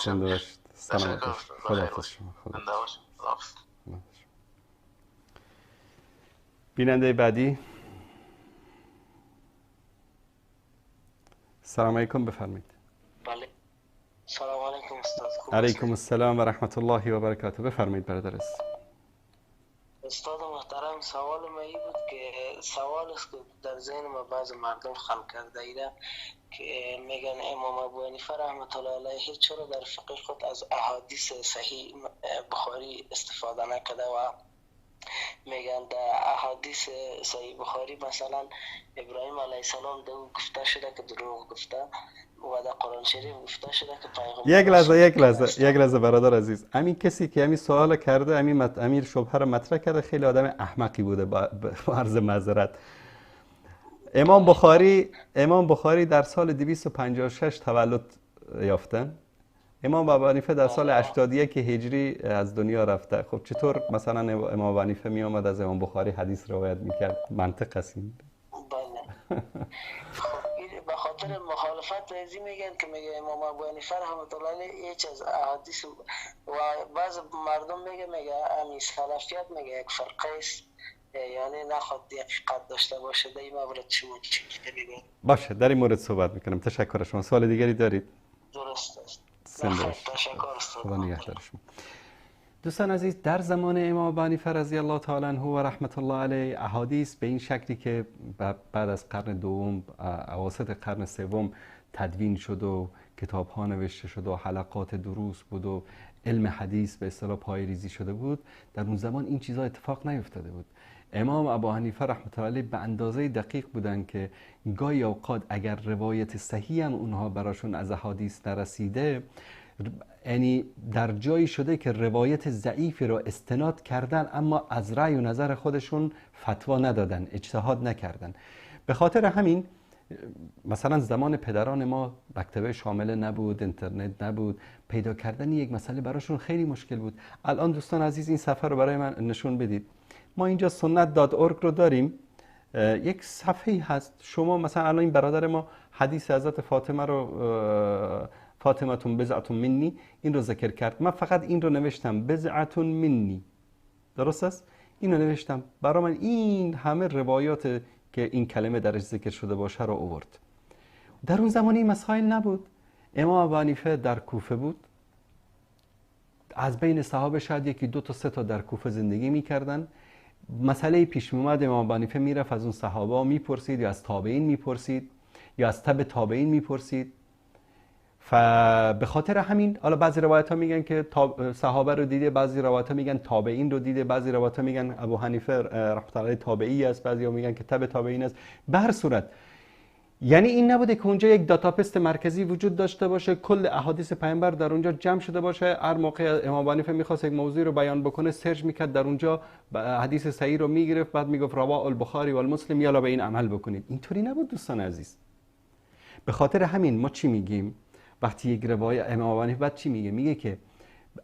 زنده باشید. سلامت باشید. خداحافظ شما. زنده باشید. خداحافظ. بیننده بعدی، سلام علیکم، بفرمایید. بله، سلام علیکم استاد. علیکم السلام و رحمت الله و برکاته. بفرمایید برادر. استاد محترم، سوال ما این بود که سوال است که در ذهن ما بعض مردم خلق کرده ایره که میگن امام ابو حنیفه رحمت الله علیه چرا در فقه خود از احادیث صحیح بخاری استفاده نکرده و میگن در احادیث صحیح بخاری مثلا ابراهیم علیه السلام دو گفته شده که دروغ گفته و در قرآن شریف گفته شده که پیغمبر. یک لحظه برادر عزیز، همین کسی که همین سوال کرده، همین شبهه رو مطرح کرده، خیلی آدم احمقی بوده با عرض معذرت. امام بخاری در سال 256 تولد یافتن. امام ابو حنیفه در سال 81 هجری از دنیا رفته. خب چطور مثلا امام ابو حنیفه می آمد از امام بخاری حدیث روایت میکرد؟ منطق است این. بله. خب به خاطر مخالفت ازی میگن که میگه امام ابو حنیفه رحمت الله علیه هیچ از احادیث و بعض مردم میگه امی سلفیت میگه یک فرقه است، یعنی نخواد حقیقت داشته باشه. در این مورد شما چی میگید؟ باشه، در این مورد صحبت میکنم. تشکر از شما. سوال دیگری دارید؟ درست است. تشکر. خدا نگهدار شما. دوستان عزیز، در زمان امام ابو حنیفه رضی الله تعالی عنه و رحمت الله علیه، احادیث به این شکلی که بعد از قرن دوم، اواسط قرن سوم تدوین شد و کتاب ها نوشته شد و حلقات دروس بود و علم حدیث به اصطلاح پایه‌ریزی شده بود، در اون زمان این چیزها اتفاق نیفتاده بود. امام ابو حنیفه رحمت الله علیه به اندازه دقیق بودن که گاهی اوقات اگر روایت صحیح هم اونها براشون از احادیث نرسیده، یعنی در جایی شده که روایت ضعیفی را استناد کردن اما از رأی و نظر خودشون فتوا ندادن، اجتهاد نکردن. به خاطر همین مثلا زمان پدران ما مکتبه شامله نبود، اینترنت نبود، پیدا کردن یک مسئله براشون خیلی مشکل بود. الان دوستان عزیز این صفحه رو برای من نشون بدید. ما اینجا sunnah.org رو داریم، یک صفحه هست. شما مثلا الان این برادر ما حدیث حضرت فاطمه رو، فاطمتون بضعتون منی، این رو ذکر کرد. من فقط این رو نوشتم، بضعتون منی، درست است؟ این رو نوشتم، برای من این همه روایات که این کلمه درش ذکر شده باشه رو آورد. در اون زمان این مسائل نبود. امام ابو حنیفه در کوفه بود، از بین صحابه شاید یکی دو تا سه تا در کوفه زندگی میکردن. مسئله پیش میومد، امام ابو حنیفه میرفت از اون صحابه میپرسید یا از تابعین میپرسید یا از تبع تابعین میپرسید. به خاطر همین حالا بعضی روایت ها میگن که صحابه رو دیده، بعضی روایت ها میگن تابعین رو دیده، بعضی روایت ها میگن ابو حنیفه رحمت الله تابعی است، بعضی ها میگن که تبع تابعین است. به هر صورت یعنی این نبوده که اونجا یک database مرکزی وجود داشته باشه، کل احادیث پیامبر در اونجا جمع شده باشه. هر موقع امام حنیفه میخواست یک موضوع رو بیان بکنه search میکرد در اونجا، حدیث صحیح رو میگرفت، بعد میگفت رواه البخاری و المسلم، یالا به این عمل بکنید. اینطوری نبود دوستان عزیز. به خاطر همین ما چی میگیم وقتی یک روایت امام حنیفه بعد چی میگه؟ میگه که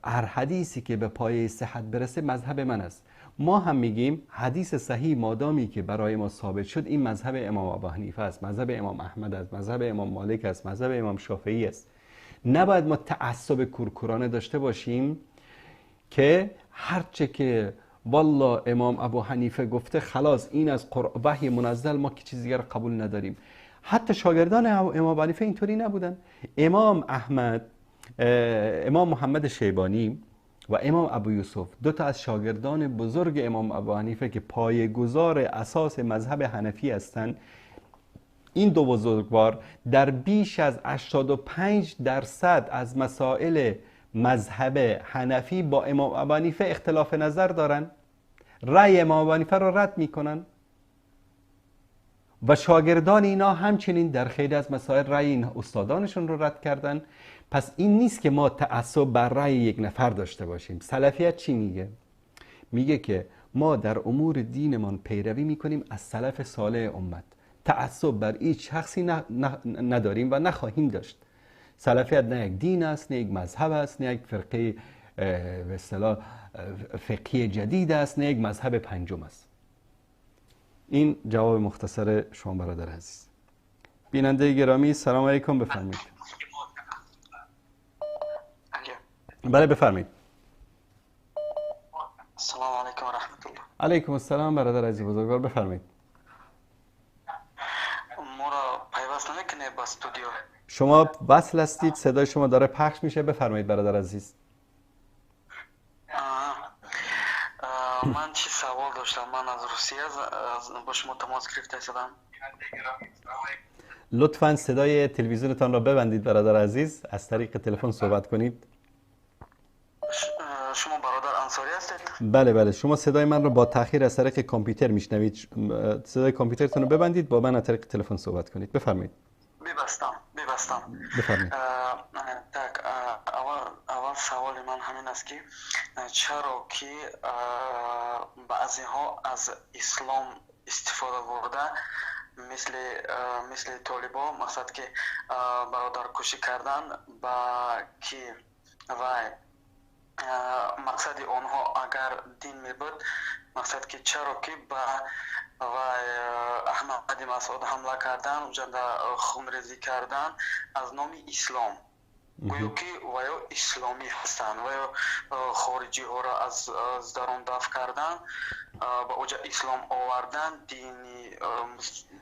هر حدیثی که به پایه صحت برسه مذهب من است. ما هم میگیم حدیث صحیح مادامی که برای ما ثابت شد این مذهب امام ابو حنیفه است، مذهب امام احمد است، مذهب امام مالک است، مذهب امام شافعی است. نباید ما تعصب کورکورانه داشته باشیم که هرچه که والله امام ابو حنیفه گفته خلاص این از وحی منزل، ما که چیز دیگر قبول نداریم. حتی شاگردان امام ابو حنیفه اینطوری نبودن. امام احمد، امام محمد شیبانی و امام ابو یوسف، دو تا از شاگردان بزرگ امام ابو حنیفه که پایه‌گذار اساس مذهب حنفی هستند، این دو بزرگوار در بیش از 85% از مسائل مذهب حنفی با امام ابو حنیفه اختلاف نظر دارن، رأی امام ابو حنیفه را رد میکنن و شاگردان اینا همچنین در خیلی از مسائل رأی این استادانشون رو رد کردن. پس این نیست که ما تعصب بر رأی یک نفر داشته باشیم. سلفیت چی میگه؟ میگه که ما در امور دینمان پیروی میکنیم از سلف صالح امت، تعصب بر هیچ شخصی نداریم و نخواهیم داشت. سلفیت نه یک دین است، نه یک مذهب است، نه یک فرقه به اصطلاح فقهی جدید است، نه یک مذهب پنجم است. این جواب مختصر شما برادر عزیز. بیننده گرامی سلام علیکم، بفرمایید. بله بفرمایید. السلام علیکم و رحمت الله. علیکم السلام برادر عزیز بزرگوار، بفرمایید. ما را پیوست نمیکنه با استودیو. شما وصل هستید، صدای شما داره پخش میشه، بفرمایید برادر عزیز. من چی سوال داشتم، من از روسیه با شما تماس گرفته شدم. لطفاً صدای تلویزیونتان را ببندید برادر عزیز، از طریق تلفن صحبت کنید. شما برادر انصاری هستید؟ بله بله، شما صدای من رو با تاخیر از طریق کامپیوتر میشنوید. صدای کامپیوترتون رو ببندید، با من از طریق تلفن صحبت کنید. بفرمایید. ببستم. بفرمایید. اول سوال من همین است که چرا که بعضی ها از اسلام استفاده برده، مثل طالبا، مقصد که برادرکشی کردن با که و مقصد آنها اگر دین می بود، مقصد که چرا که با و احمد مسعود حمله کردن، اونجا خونریزی کردن از نام اسلام، گویا که ویا اسلامی هستند و یا خارجی ها را از درون دفع کردن، با اوجا اسلام آوردن،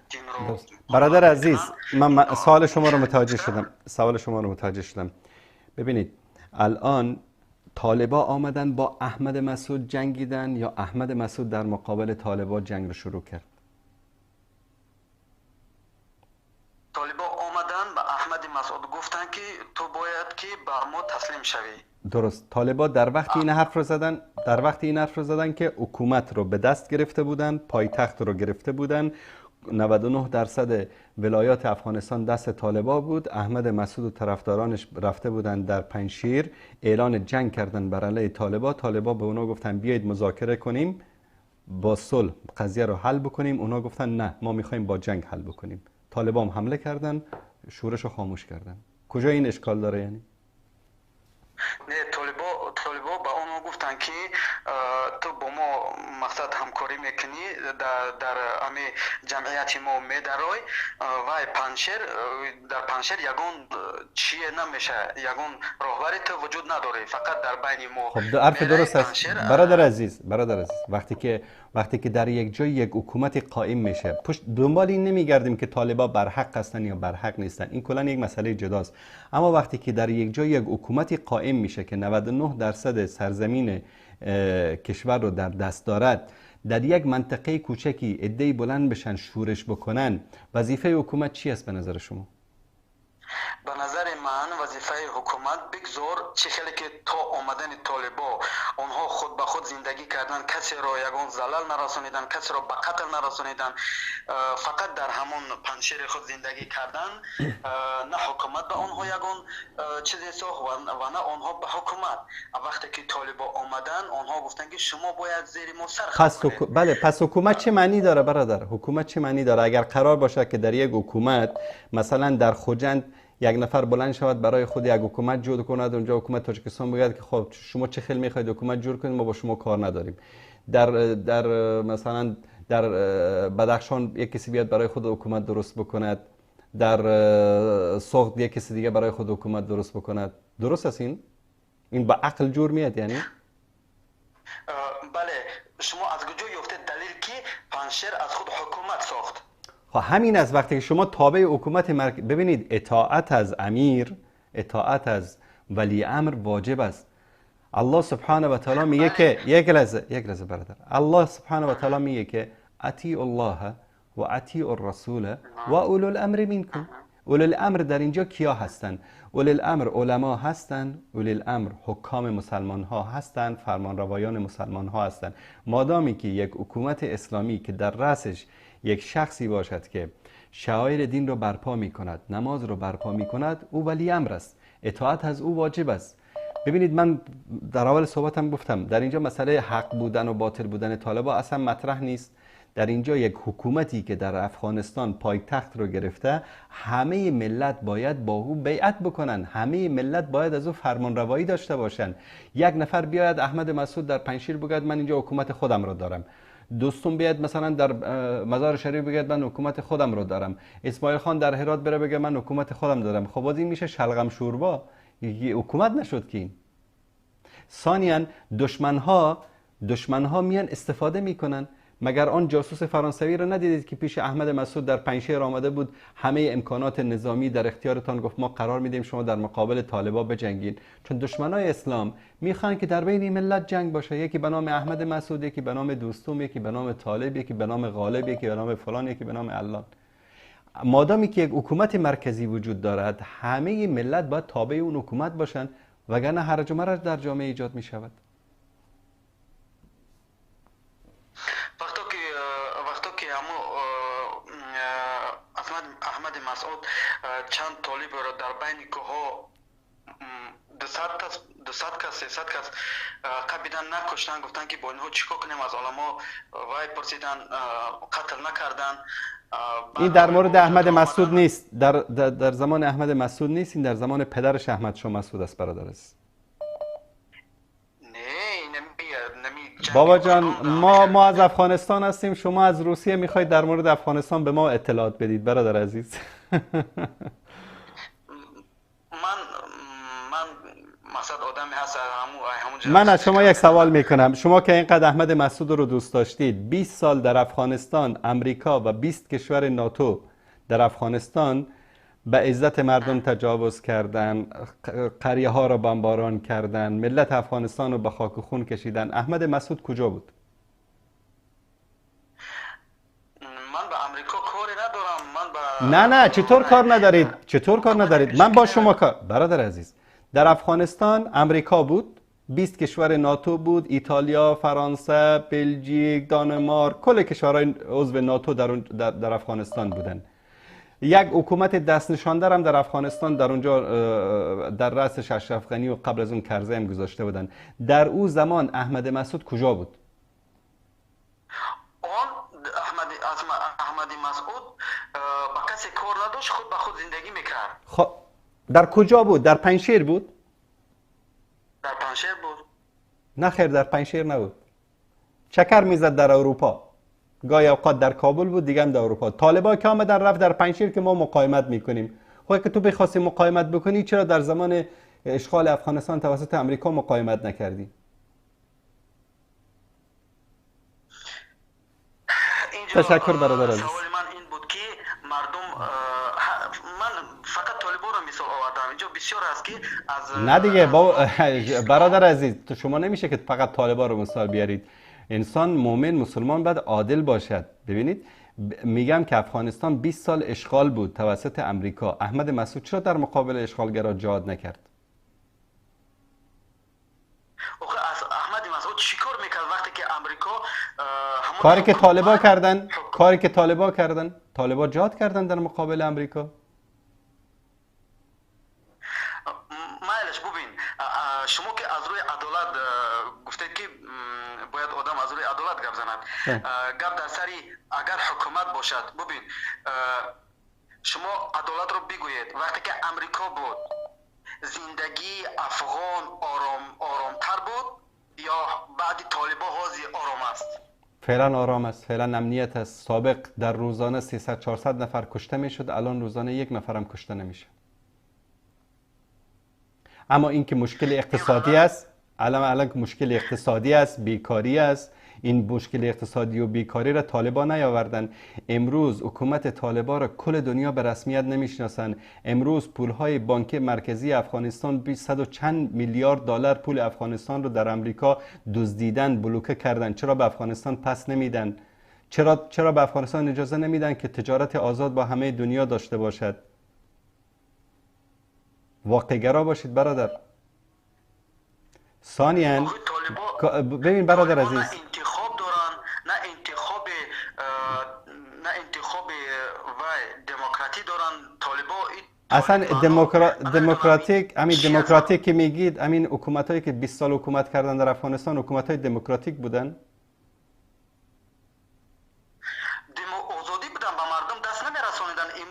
دین رو. برادر عزیز من سوال شما رو متوجه شدم. سوال شما رو متوجه شدم. ببینید الان طالبا آمدن با احمد مسعود جنگیدن یا احمد مسعود در مقابل طالبا جنگ رو شروع کرد؟ طالبا آمدن با احمد مسعود گفتن که تو باید که بر ما تسلیم شوی. درست. طالبا در وقتی این حرف رو زدن، در وقتی این حرف رو زدن که حکومت رو به دست گرفته بودن، پایتخت رو گرفته بودن، 99% ولایات افغانستان دست طالبا بود. احمد مسعود و طرفدارانش رفته بودن در پنجشیر، اعلان جنگ کردن بر علیه طالبا. طالبا به اونا گفتن بیایید مذاکره کنیم، با صلح قضیه رو حل بکنیم. اونا گفتن نه، ما میخوایم با جنگ حل بکنیم. طالبا هم حمله کردن، شورش رو خاموش کردن. کجا این اشکال داره یعنی؟ نه، طالبا به اونا گفتن که تو با ما مقصد همکاری میکنی، در امی جمعیت ما میدرای و پنجشیر، در پنجشیر یگان چیه نمیشه، یگان راهبری تو وجود نداره، فقط در بین ما. خب حرف درست است برادر عزیز. برادر عزیز وقتی که در یک جای یک حکومت قائم میشه، پشت دنبال این نمیگردیم که طالبا برحق هستن یا برحق نیستن، این کلا یک مسئله جداست. اما وقتی که در یک جای یک حکومت قائم میشه که 99% سرزمین کشور رو در دست دارد، در یک منطقه کوچکی عده‌ای بلند بشن شورش بکنن، وظیفه حکومت چی است به نظر شما؟ به نظر من وظیفه حکومت بگذار چه خیلی که تا آمدن طالبا آنها خود به خود زندگی کردن، کسی را یگان زلل نرسانیدن، کسی را به قتل نرسانیدن، فقط در همون پنجشیر خود زندگی کردن. نه حکومت به آنها یگان چیزی ساخت و نه آنها به حکومت. وقتی که طالبا آمدن آنها گفتن که شما باید زیر ما سر خم کنید. بله، پس حکومت چه معنی داره برادر؟ حکومت چه معنی داره اگر قرار باشه که در یک حکومت مثلا در خجند یک نفر بلند شود برای خود یک حکومت جور کند، اونجا حکومت تاجیکستان بگوید که خب شما چه خیلی میخواید حکومت جور کنید، ما با شما کار نداریم. در مثلا در بدخشان یک کسی بیاد برای خود حکومت درست بکند، در سغد یک کسی دیگه برای خود حکومت درست بکند. درست است این؟ این با عقل جور میاد یعنی؟ بله، شما از کجا یافته دلیل که پنجشیر از خود حکومت ساخت؟ خب همین از وقتی که شما تابع حکومت ببینید، اطاعت از امیر، اطاعت از ولی امر واجب است. الله سبحانه و تعالی میگه که یک لحظه برادر، الله سبحانه و تعالی میگه که اطیع الله و اطیع الرسول و اولو الامر منکم. اولو الامر در اینجا کیا هستن؟ اولو الامر علما هستن، اولو الامر حکام مسلمان ها هستن، فرمانروایان مسلمان ها هستن. مادامی که یک حکومت اسلامی که در رأسش یک شخصی باشد که شعائر دین را برپا می کند، نماز را برپا می کند، او ولی امر است، اطاعت از او واجب است. ببینید من در اول صحبتم گفتم در اینجا مسئله حق بودن و باطل بودن طالبا اصلا مطرح نیست. در اینجا یک حکومتی که در افغانستان پایتخت رو گرفته، همه ملت باید با او بیعت بکنن، همه ملت باید از او فرمانروایی داشته باشن. یک نفر بیاید احمد مسعود در پنجشیر بگوید من اینجا حکومت خودم رو دارم، دوستم بیاد مثلا در مزار شریف بگه من حکومت خودم رو دارم، اسماعیل خان در هرات بره بگه من حکومت خودم دارم. خب باز این میشه شلغم شوربا، حکومت نشد که این. ثانیاً دشمنها میان استفاده میکنن. مگر آن جاسوس فرانسوی رو ندیدید که پیش احمد مسعود در پنجشیر آمده بود، همه امکانات نظامی در اختیارتان، گفت ما قرار میدیم شما در مقابل طالبا بجنگین. چون دشمنای اسلام میخوان که در بین ملت جنگ باشه، یکی به نام احمد مسعود، یکی به نام دوستم، یکی به نام طالب، یکی به نام غالب، یکی به نام فلان، یکی به نام علان. مادامی که یک حکومت مرکزی وجود دارد، همه ملت باید تابع اون حکومت باشن، وگرنه هرج و مرج در جامعه ایجاد میشود. وقتی که احمد مسعود چند طالب را در بین کوه‌ها 200 کس 300 کس قبیدن نکشتن، گفتن که با اینها چیکار کنیم، از علما وای پرسیدن، قتل نکردن. این در مورد احمد مسعود نیست، در زمان احمد مسعود نیست، این در زمان پدرش احمد شاه مسعود است برادر است. بابا جان ما از افغانستان هستیم، شما از روسیه میخواید در مورد افغانستان به ما اطلاعات بدید برادر عزیز. من مقصد آدمی هست همون. من از شما یک سوال میکنم، شما که اینقدر احمد مسعود رو دوست داشتید، 20 سال در افغانستان امریکا و 20 کشور ناتو در افغانستان به عزت مردم تجاوز کردن، قریه ها را بمباران کردن، ملت افغانستان رو به خاک و خون کشیدن، احمد مسعود کجا بود؟ من به امریکا کاری ندارم. من به نه چطور کار ندارید؟ چطور کار ندارید؟ من با شما کار، برادر عزیز، در افغانستان امریکا بود، 20 کشور ناتو بود، ایتالیا، فرانسه، بلژیک، دانمارک، کل کشورهای عضو ناتو در افغانستان بودن. یک حکومت دست نشانده هم در افغانستان در اونجا در رأسش اشرف غنی و قبل از اون کرزی هم گذاشته بودن. در او زمان احمد مسعود کجا بود؟ آن احمد مسعود با کسی کار نداشت، خود به خود زندگی میکرد. خب در کجا بود؟ در پنجشیر بود؟ در پنجشیر بود. نه خیر، در پنجشیر نبود. چکر میزد در اروپا، گاهی اوقات در کابل بود، دیگه هم در اروپا. طالبا که آمدن رفت در پنجشیر که ما مقاومت میکنیم. خب که تو بخواستی مقاومت بکنی، چرا در زمان اشغال افغانستان توسط امریکا مقاومت نکردی؟ تشکر برادر عزیز. سوال من این بود که مردم، من فقط طالبان را مثال آوردم، اینجا بسیار است که از نه دیگه برادر عزیز، تو شما نمیشه که فقط طالبان رو مثال بیارید. انسان مؤمن مسلمان باید عادل باشد. ببینید میگم که افغانستان 20 سال اشغال بود توسط امریکا. احمد مسعود چرا در مقابل اشغالگرا جهاد نکرد؟ احمد مسعود چیکار میکرد وقتی که امریکا کاری که طالبا کردن، کاری که طالبا کردن، طالبا جهاد کردن در مقابل امریکا. مایلش ببین، شما که از روی عدالت گفتید که باید آدم از روی عدالت گپ زند، گپ در سری اگر حکومت باشد. ببین شما عدالت رو بگویید، وقتی که امریکا بود زندگی افغان آرامتر بود یا بعد طالبا حاضر آرام است؟ فعلا آرام است، فعلا امنیت است. سابق در روزانه 300 400 نفر کشته میشد، الان روزانه یک نفرم کشته نمیشه. اما اینکه مشکل اقتصادی است، الان که مشکل اقتصادی است، بیکاری است، این مشکل اقتصادی و بیکاری را طالبان نیاوردن. امروز حکومت طالبان را کل دنیا به رسمیت نمیشناسن. امروز پولهای بانک مرکزی افغانستان 100 و چند میلیارد دلار پول افغانستان رو در امریکا دزدیدن، بلوکه کردن. چرا به افغانستان پس نمیدن؟ چرا به افغانستان اجازه نمیدن که تجارت آزاد با همه دنیا داشته باشد؟ واقع‌گرا باشید برادر. ثانیاً ببین برادر عزیز، نه انتخاب دارن، نه انتخاب و دموکراتی دارن طالبا. اصلا دموکراتیک، همین دموکراتیک که میگید، همین حکومتایی که 20 سال حکومت کردن در افغانستان حکومتای دموکراتیک بودن؟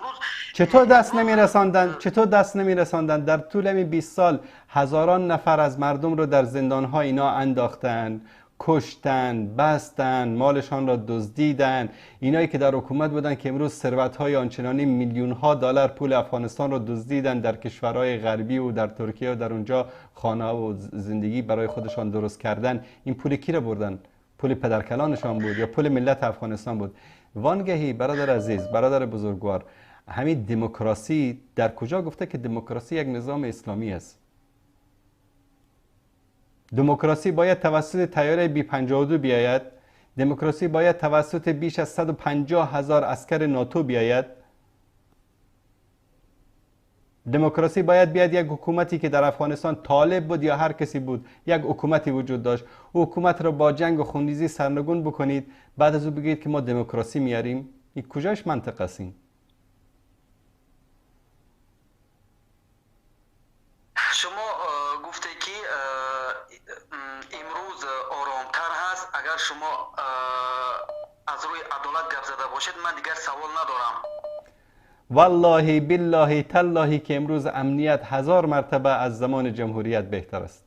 امروز چطور دست نمیرساندن؟ چطور دست نمیرساندن؟ در طول این 20 سال هزاران نفر از مردم رو در زندان‌ها اینا انداختن، کشتن، بستن، مالشان را دزدیدن. اینایی که در حکومت بودن که امروز ثروت‌های آنچنانی میلیون ها دلار پول افغانستان را دزدیدن، در کشورهای غربی و در ترکیه و در اونجا خانه و زندگی برای خودشان درست کردن، این پول کی را بردن؟ پول پدرکلانشان بود یا پول ملت افغانستان بود؟ وانگهی برادر عزیز، برادر بزرگوار، همین دموکراسی در کجا گفته که دموکراسی یک نظام اسلامی است؟ دموکراسی باید توسط طیاره بی 52 بیاید؟ دموکراسی باید توسط بیش از 150 هزار عسکر ناتو بیاید؟ دموکراسی باید بیاد یک حکومتی که در افغانستان طالب بود یا هر کسی بود، یک حکومتی وجود داشت، او حکومت را با جنگ و خونریزی سرنگون بکنید، بعد از او بگید که ما دموکراسی میاریم؟ این کجاش منطق است؟ این شما گفته که امروز آرامتر هست. اگر شما از روی عدالت گپ زده باشید من دیگر سوال ندارم. والله بالله تالله که امروز امنیت 1000 مرتبه از زمان جمهوریت بهتر است.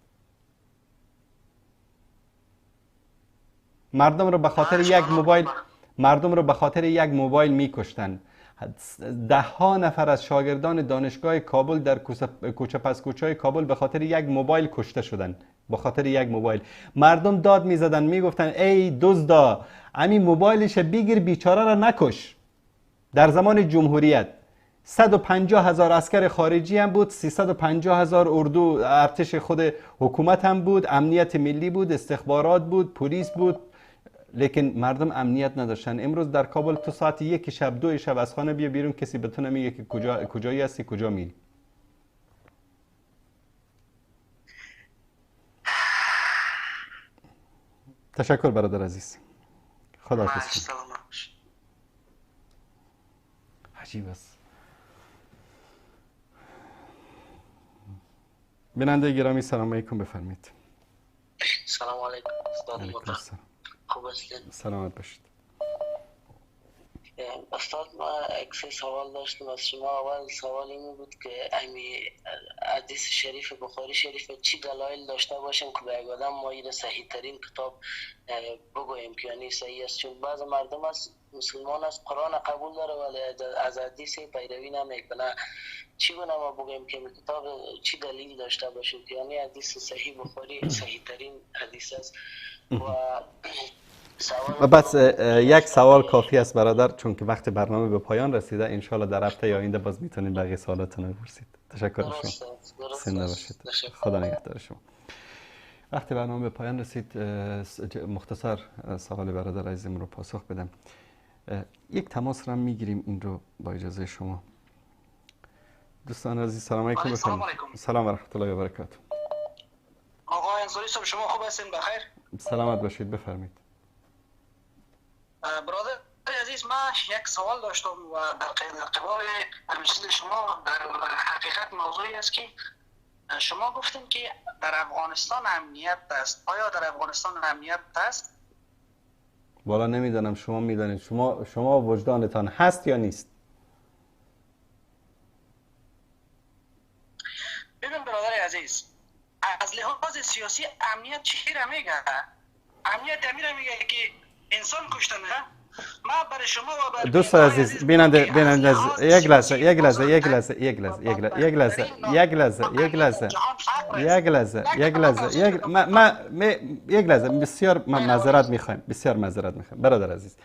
مردم رو به خاطر یک موبایل، مردم رو به خاطر یک موبایل میکشتن. ده ها نفر از شاگردان دانشگاه کابل در کوچه پس کوچه کابل به خاطر یک موبایل کشته شدن. به خاطر یک موبایل مردم داد میزدن، میگفتن ای دزدا، همین موبایلش بگیر، بیچاره را نکش. در زمان جمهوریت 150 هزار عسکر خارجی هم بود، 350 هزار اردو ارتش خود حکومت هم بود، امنیت ملی بود، استخبارات بود، پلیس بود، لیکن مردم امنیت نداشتن. امروز در کابل تو ساعت 1 شب 2 شب از خانه بیا بیرون، کسی به تو نمیگه که کجایی هستی، کجا میری. تشکر برادر عزیز، خداحافظ. عجیب است. بیننده گرامی سلام علیکم، بفرمایید. سلام علیکم استاد، خوب هستید؟ سلامت باشید. استاد ما یک سه سوال داشتم از شما. اول سوال این بود که امی حدیث شریف بخاری شریف چی دلایل داشته باشیم که به یک آدم ما این صحیح ترین کتاب بگوییم که یعنی صحیح است؟ چون بعض مردم است مسلمان است قرآن قبول داره ولی از حدیث پیروی نمیکنه. چی گونه ما بگوییم که کتاب چی دلیل داشته باشیم که یعنی حدیث صحیح بخاری صحیح ترین حدیث است؟ و بس یک سوال کافی است برادر، چون که وقت برنامه به پایان رسیده. انشالله در هفته آینده باز میتونید بقیه سوالاتون رو بپرسید. تشکر از شما، زنده باشید، خدا نگهدار شما. وقت برنامه به پایان رسید. مختصر سوال برادر عزیزم رو پاسخ بدم. یک تماس رو میگیریم، این رو با اجازه شما. دوستان عزیز سلام علیکم. سلام و رحمت الله و برکاته. آقا انصاری صاحب شما خوب هستین؟ بخیر، سلامت باشید، بفرمایید. برادر عزیز من یک سوال داشتم و در قبال همچیز شما در حقیقت موضوعی است که شما گفتین که در افغانستان امنیت است. آیا در افغانستان امنیت است؟ والا نمیدانم، شما میدانید. شما وجدانتان هست یا نیست؟ ببین برادر عزیز، از لحاظ سیاسی امنیت چی را میگه؟ امنیت امیر میگه که انسان کشتن. ما برای شما و برای دوست عزیز، بیننده یک لحظه یک لحظه یک لحظه یک لحظه یک لحظه یک لحظه یک لحظه یک لحظه یک لحظه یک ما یک لحظه، بسیار معذرت میخوایم، بسیار معذرت میخوایم برادر عزیز.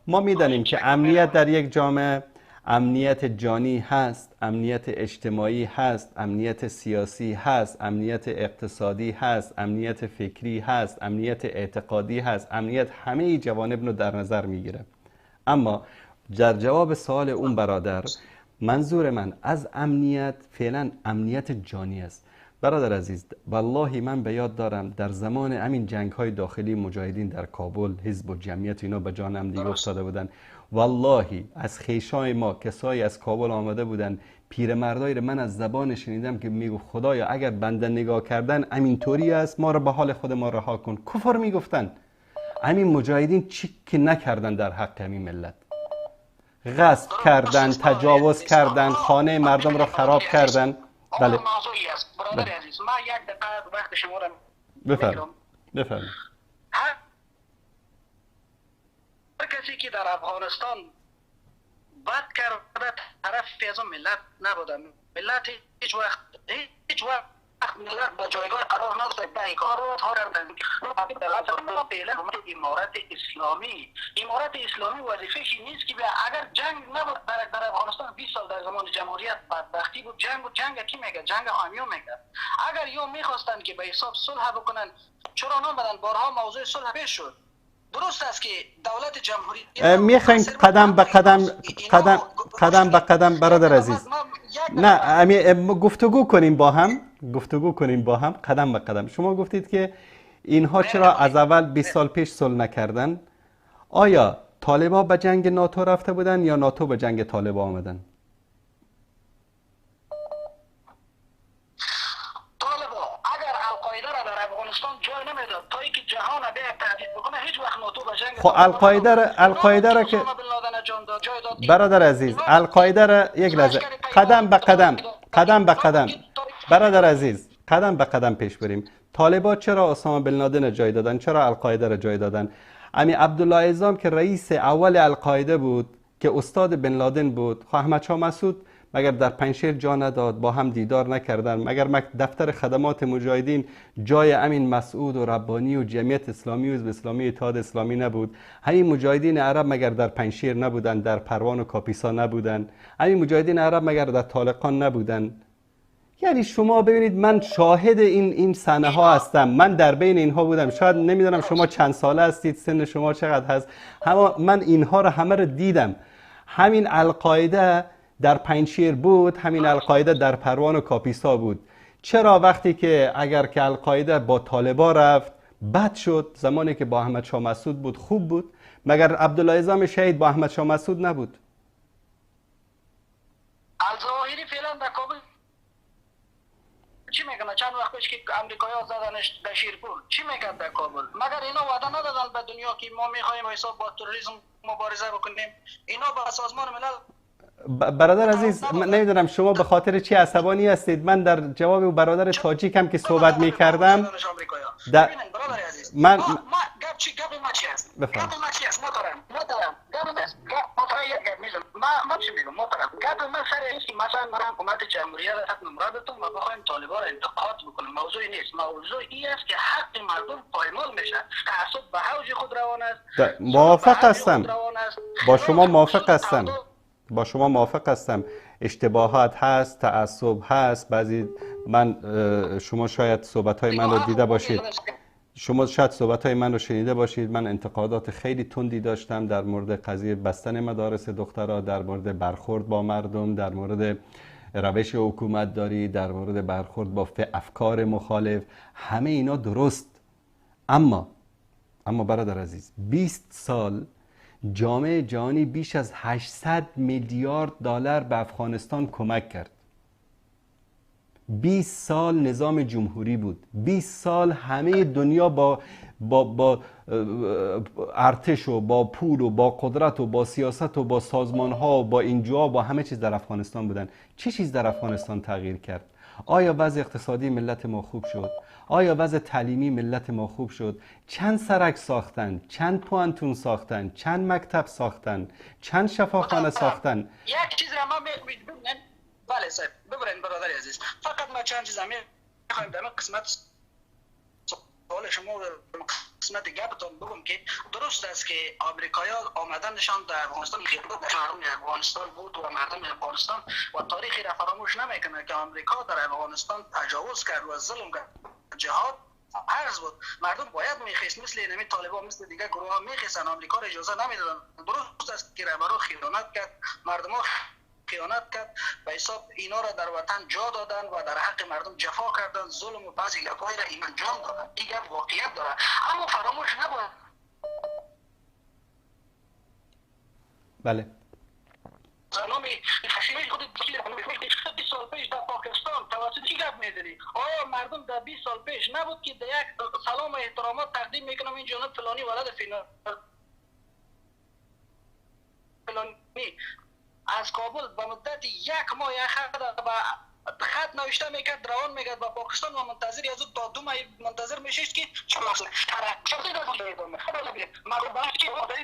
ما میدانیم که امنیت در یک جامعه امنیت جانی هست، امنیت اجتماعی هست، امنیت سیاسی هست، امنیت اقتصادی هست، امنیت فکری هست، امنیت اعتقادی هست، امنیت همه جوانب رو در نظر میگیره. اما در جواب سوال اون برادر، منظور من از امنیت فعلا امنیت جانی است. برادر عزیز، والله من به یاد دارم در زمان همین جنگ های داخلی مجاهدین در کابل، حزب و جمعیت اینا به جان هم دیگه افتاده بودن. والله از خیشای ما کسایی از کابل آمده بودن، پیرمردایی رو من از زبان شنیدم که میگفت خدایا اگر بنده نگاه کردن همینطوری است، ما رو به حال خود ما رها کن. کفر میگفتن. همین مجاهدین چی که نکردن در حق همین ملت. غصب کردن، تجاوز کردن، خانه مردم را خراب کردن. بله موضوعی است برادر عزیز، ما یک دقیقه وقت شما را بفرمایید. بفرمایید. هر کسی که در افغانستان بد کرده طرف از ملت نبوده. ملت هیچ وقت ملت به جایگاه قرار نداشته. به کار رو امارت اسلامی، امارت اسلامی وظیفه‌ش نیست که اگر جنگ نبود در افغانستان 20 سال در زمان جمهوریت بدبختی بود، جنگ بود. جنگ کی میگه؟ جنگ حامیو میگه. اگر یا میخواستن که به حساب صلح بکنن چرا نامدن؟ بارها موضوع صلح پیش شد. درست است که دولت جمهوری میخواین قدم به قدم قدم به قدم برادر عزیز، نه گفتگو کنیم با هم، گفتگو کنیم با هم قدم به قدم. شما گفتید که اینها چرا از اول 20 سال پیش صلح نکردن؟ آیا طالبا به جنگ ناتو رفته بودن یا ناتو به جنگ طالبا آمدن؟ طالبا اگر القاعده را در افغانستان جای نمیداد تا اینکه جهان به تهدید بکنه، هیچ وقت ناتو به جنگ. خب القاعده را که برادر عزیز، القاعده را یک لحظه قدم به قدم، قدم به قدم برادر عزیز، قدم به قدم پیش بریم. طالبا چرا اسامه بن لادن جای دادن؟ چرا القاعده را جای دادن؟ امیر عبدالله عزام که رئیس اول القاعده بود، که استاد بن لادن بود، خب احمد شاه مسعود مگر در پنجشیر جا نداد؟ با هم دیدار نکردن؟ مگر دفتر خدمات مجاهدین جای امین مسعود و ربانی و جمعیت اسلامی و حزب اسلامی اتحاد اسلامی نبود؟ همین مجاهدین عرب مگر در پنجشیر نبودن؟ در پروان و کاپیسا نبودن؟ همین مجاهدین عرب مگر در طالقان نبودن؟ یعنی شما ببینید، من شاهد این صحنه ها هستم، من در بین اینها بودم. شاید نمیدونم شما چند ساله هستید، سن شما چقدر هست، اما من اینها رو همه رو دیدم. همین القاعده در پنجشیر بود، همین القاعده در پروان و کاپیسا بود. چرا وقتی که اگر که القاعده با طالبا رفت بد شد، زمانی که با احمد شاه مسعود بود خوب بود؟ مگر عبدالله عزام شهید با احمد شاه مسعود نبود؟ الظواهری فعلا در کابل چی میگن؟ چند وقت پیش که امریکایی‌ها زدنش در شیرپور چی میگن در کابل؟ مگر اینا وعده ندادن به دنیا که ما میخوایم حساب با تروریسم مبارزه بکنیم؟ اینا با سازمان ملل. برادر عزیز، من نمیدونم شما به خاطر چی عصبانی هستید. من در جواب برادر تاجیکم که صحبت میکردم در... برادر عزیز، من گپ چی گپ ما چی است؟ گپ ما چی است؟ محترم گپ ما چی میگم؟ محترم گپ من سر این که مثلا من حکومت جمهوریت را مرادتون ما بخوایم طالبان را انتقاد بکنیم، موضوع نیست. موضوع این است که حق مردم پایمال میشه، تعصب به اوج خود روان است. موافق هستم، با شما موافق هستم، با شما موافق هستم. اشتباهات هست، تعصب هست. بعضی من شما شاید صحبت‌های من رو دیده باشید، شما شاید صحبت‌های من رو شنیده باشید. من انتقادات خیلی تندی داشتم در مورد قضیه بستن مدارس دخترها، در مورد برخورد با مردم، در مورد روش حکومت داری، در مورد برخورد با افکار مخالف. همه اینا درست، اما برادر عزیز، 20 سال جامعه جهانی بیش از 800 میلیارد دلار به افغانستان کمک کرد. 20 سال نظام جمهوری بود، 20 سال همه دنیا با ارتش و با پول و با قدرت و با سیاست و با سازمان ها و با اینجا با همه چیز در افغانستان بودن. چه چیز در افغانستان تغییر کرد؟ آیا وضع اقتصادی ملت ما خوب شد؟ آیا وضع تعلیمی ملت ما خوب شد؟ چند سرک ساختن؟ چند پوانتون ساختن؟ چند مکتب ساختن؟ چند شفاخانه ساختن؟ یک چیز را ما می‌بینیم. بله صاحب، ببرین برادر عزیز، فقط ما چند چیز می‌خوایم در قسمت سوال شما قسمت گپتون بگم که درست است که آمریکایی‌ها آمدنشان در افغانستان خیلی مردم افغانستان بود و مردم افغانستان و تاریخی را فراموش نمیکنه که آمریکا در افغانستان تجاوز کرد و ظلم کرد. جهاد عرض بود، مردم باید میخیست، مثل اینمی طالبان، مثل دیگه گروه ها میخیستن، آمریکا را اجازه نمیدادن. درست است که رهبرها خیانت کرد، مردم ها خیانت کرد، به حساب اینا را در وطن جا دادن و در حق مردم جفا کردن، ظلم و بعضی گپ‌های را اینا انجام دادن. این گپ واقعیت داره، اما فراموش نباید. بله. نام خود 20 سال پیش در پاکستان توسط چی گپ میزنی؟ آیا مردم در 20 سال پیش نبود که در یک سلام و احترامات تقدیم میکنم این جانب فلانی ولد فلانی از کابل به مدت یک ماه خط نوشته میکرد، روان میکرد به پاکستان و منتظر از او تا 2 ماه منتظر میشید که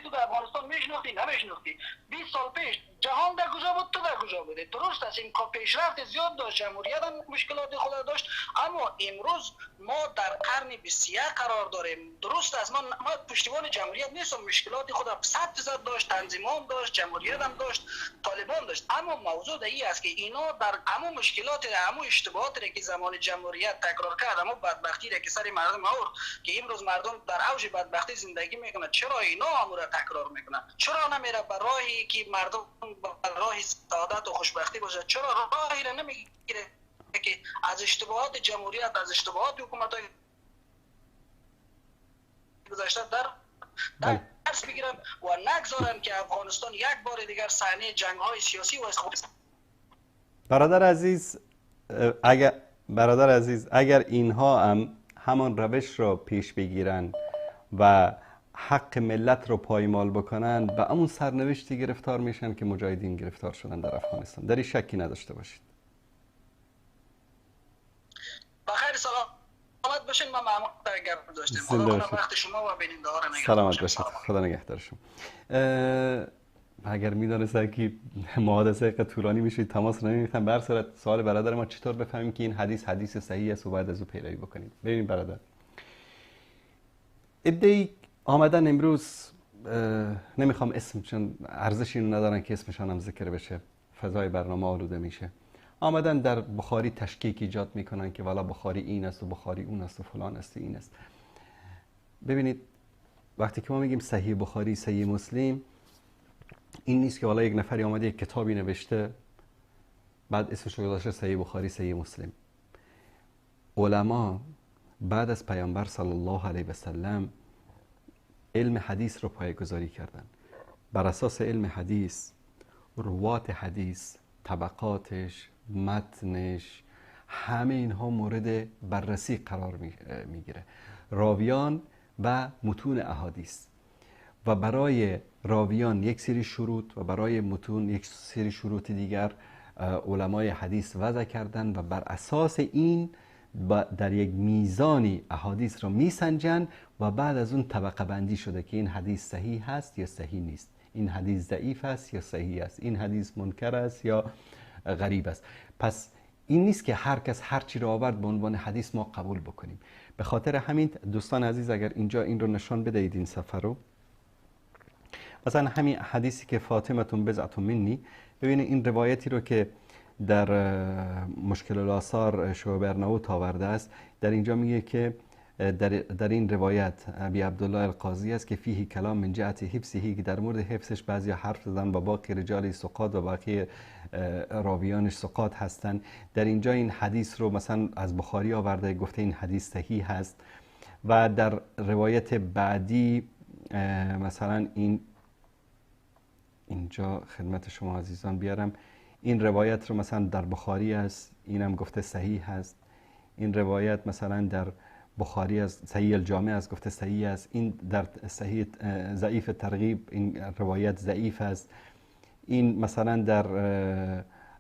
تو در افغانستان میشناختی نمیشناختی. 20 سال پیش جهان در کجا بود، تو در کجا بودی؟ درست است این پیشرفت زیاد داشت، جمهوریت هم مشکلات خود داشت، اما امروز ما در قرن 21 قرار داریم. درست است ما پشتیبان جمهوریت نیستم، مشکلات خود 100% داشت، تنظیم هم داشت، جمهوریت هم داشت، طالبان داشت، اما موضوع این است که اینا در همون مشکلات، همون اشتباهات را که زمان جمهوریت تکرار کرد، همون بدبختی را که سر مردم آورد که امروز مردم در اوج بدبختی زندگی میکنند، چرا اینا همون را تکرار میکنند؟ چرا نمیره به راهی که مردم به راه سعادت و خوشبختی باشه؟ چرا راهی را نمیگیره که از اشتباهات جمهوریت، از اشتباهات حکومت های گذشته در درس بگیرن و نگذارن که افغانستان یک بار دیگر صحنه جنگ های سیاسی و برادر عزیز، اگر اینها هم همان روش را پیش بگیرن و حق ملت رو پایمال بکنن، به همون سرنوشتی گرفتار میشن که مجاهدین گرفتار شدن در افغانستان. در این شکی نداشته باشید. بخیر، سلامت باشین. ما معمول گپ داشتیم. خدا وقت شما و بیننده ها رو نگهدار. سلامت باشید، خدا نگهدار شما. اگر میدانستم که محادثه طولانی میشه تماس نمی‌گرفتم. به هر صورت سوال برادر ما، چطور بفهمیم که این حدیث حدیث صحیح است و باید از او پیروی بکنیم؟ ببینید برادر، عده‌ای آمدن امروز، نمیخوام اسم، چون ارزش اینو ندارن که اسمشان هم ذکر بشه، فضای برنامه آلوده میشه، آمدن در بخاری تشکیک ایجاد میکنن که والا بخاری این است و بخاری اون است و فلان است و این است. ببینید وقتی که ما میگیم صحیح بخاری، صحیح مسلم، این نیست که والا یک نفری آمده یک کتابی نوشته بعد اسمش رو گذاشته صحیح بخاری، صحیح مسلم. علما بعد از پیامبر صلی الله علیه و سلم علم حدیث رو پایه‌گذاری کردن. بر اساس علم حدیث، روات حدیث، طبقاتش، متنش، همه اینها مورد بررسی قرار میگیره، راویان و متون احادیث. و برای راویان یک سری شروط و برای متون یک سری شروط دیگر علمای حدیث وضع کردن و بر اساس این در یک میزانی احادیث را میسنجن و بعد از اون طبقه بندی شده که این حدیث صحیح هست یا صحیح نیست، این حدیث ضعیف است یا صحیح است، این حدیث منکر است یا غریب است. پس این نیست که هر کس هر چی را آورد به عنوان حدیث ما قبول بکنیم. به خاطر همین دوستان عزیز، اگر اینجا این رو نشان بدهید، این سفر رو، مثلا همین حدیثی که فاطمه بضعة منی، ببینید این روایتی رو که در مشکل الاثار شعبه ارناؤوط آورده است، در اینجا میگه که در این روایت ابی عبدالله القاضی است که فیه کلام من جهت حفظه، که در مورد حفظش بعضی حرف زدن و باقی رجال سقاط و باقی راویانش سقاط هستند. در اینجا این حدیث رو مثلا از بخاری آورده، گفته این حدیث صحیح هست. و در روایت بعدی مثلا این اینجا خدمت شما عزیزان بیارم، این روایت رو مثلا در بخاری است، اینم گفته صحیح هست. این روایت مثلا در بخاری است، صحیح الجامع است، گفته صحیح است. این در صحیح ضعیف ترغیب این روایت ضعیف است. این مثلا در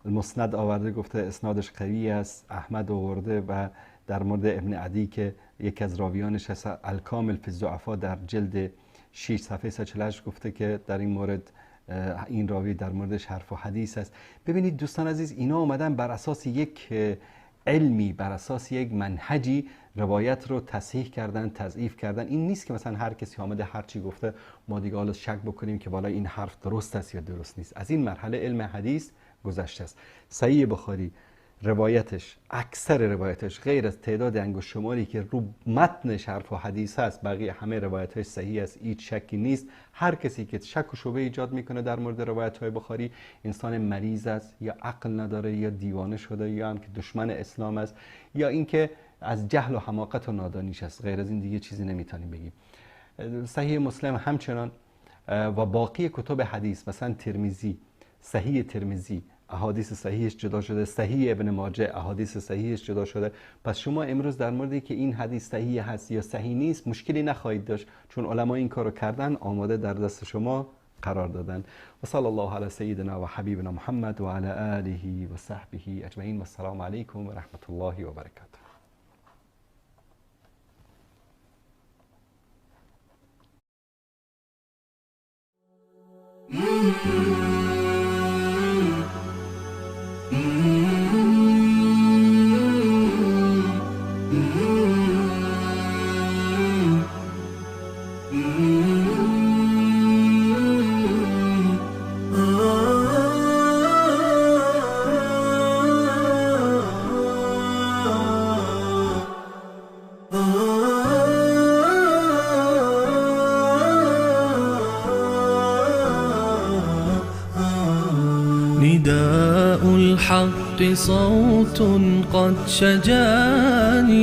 المسند آورده، گفته اسنادش قوی است. احمد آورده و در مورد ابن عدی که یکی از راویانش است، الکامل فی الضعفا در جلد 6 صفحه 148 گفته که در این مورد این راوی در موردش حرف و حدیث است. ببینید دوستان عزیز، اینا اومدن بر اساس یک علمی، بر اساس یک منهجی روایت رو تصحیح کردن، تضعیف کردن. این نیست که مثلا هر کسی آمده هر چی گفته ما دیگه حالا شک بکنیم که والا این حرف درست است یا درست نیست. از این مرحله علم حدیث گذشته است. صحیح بخاری روایتش، اکثر روایتش غیر از تعداد انگشت شماری که رو متنش حرف و حدیث هست، بقیه همه روایت‌های صحیح است، هیچ شکی نیست. هر کسی که شک و شبهه ایجاد میکنه در مورد روایت‌های بخاری، انسان مریض است، یا عقل نداره، یا دیوانه شده، یا هم که دشمن اسلام است، یا اینکه از جهل و حماقت و نادانیش است. غیر از این دیگه چیزی نمیتونیم بگیم. صحیح مسلم همچنان و باقی کتب حدیث، مثلا ترمذی، صحیح ترمذی احادیث صحیحش جدا شده، صحیح ابن ماجه احادیث صحیحش جدا شده. پس شما امروز در موردی که این حدیث صحیح هست یا صحیح نیست مشکلی نخواهید داشت، چون علما این کارو کردن، آماده در دست شما قرار دادن. و صلی الله علی سیدنا و حبیبنا محمد و علی آله و صحبه اجمعین. و السلام علیکم و رحمت الله و برکاته. نداء الحق صوت قد شجاني.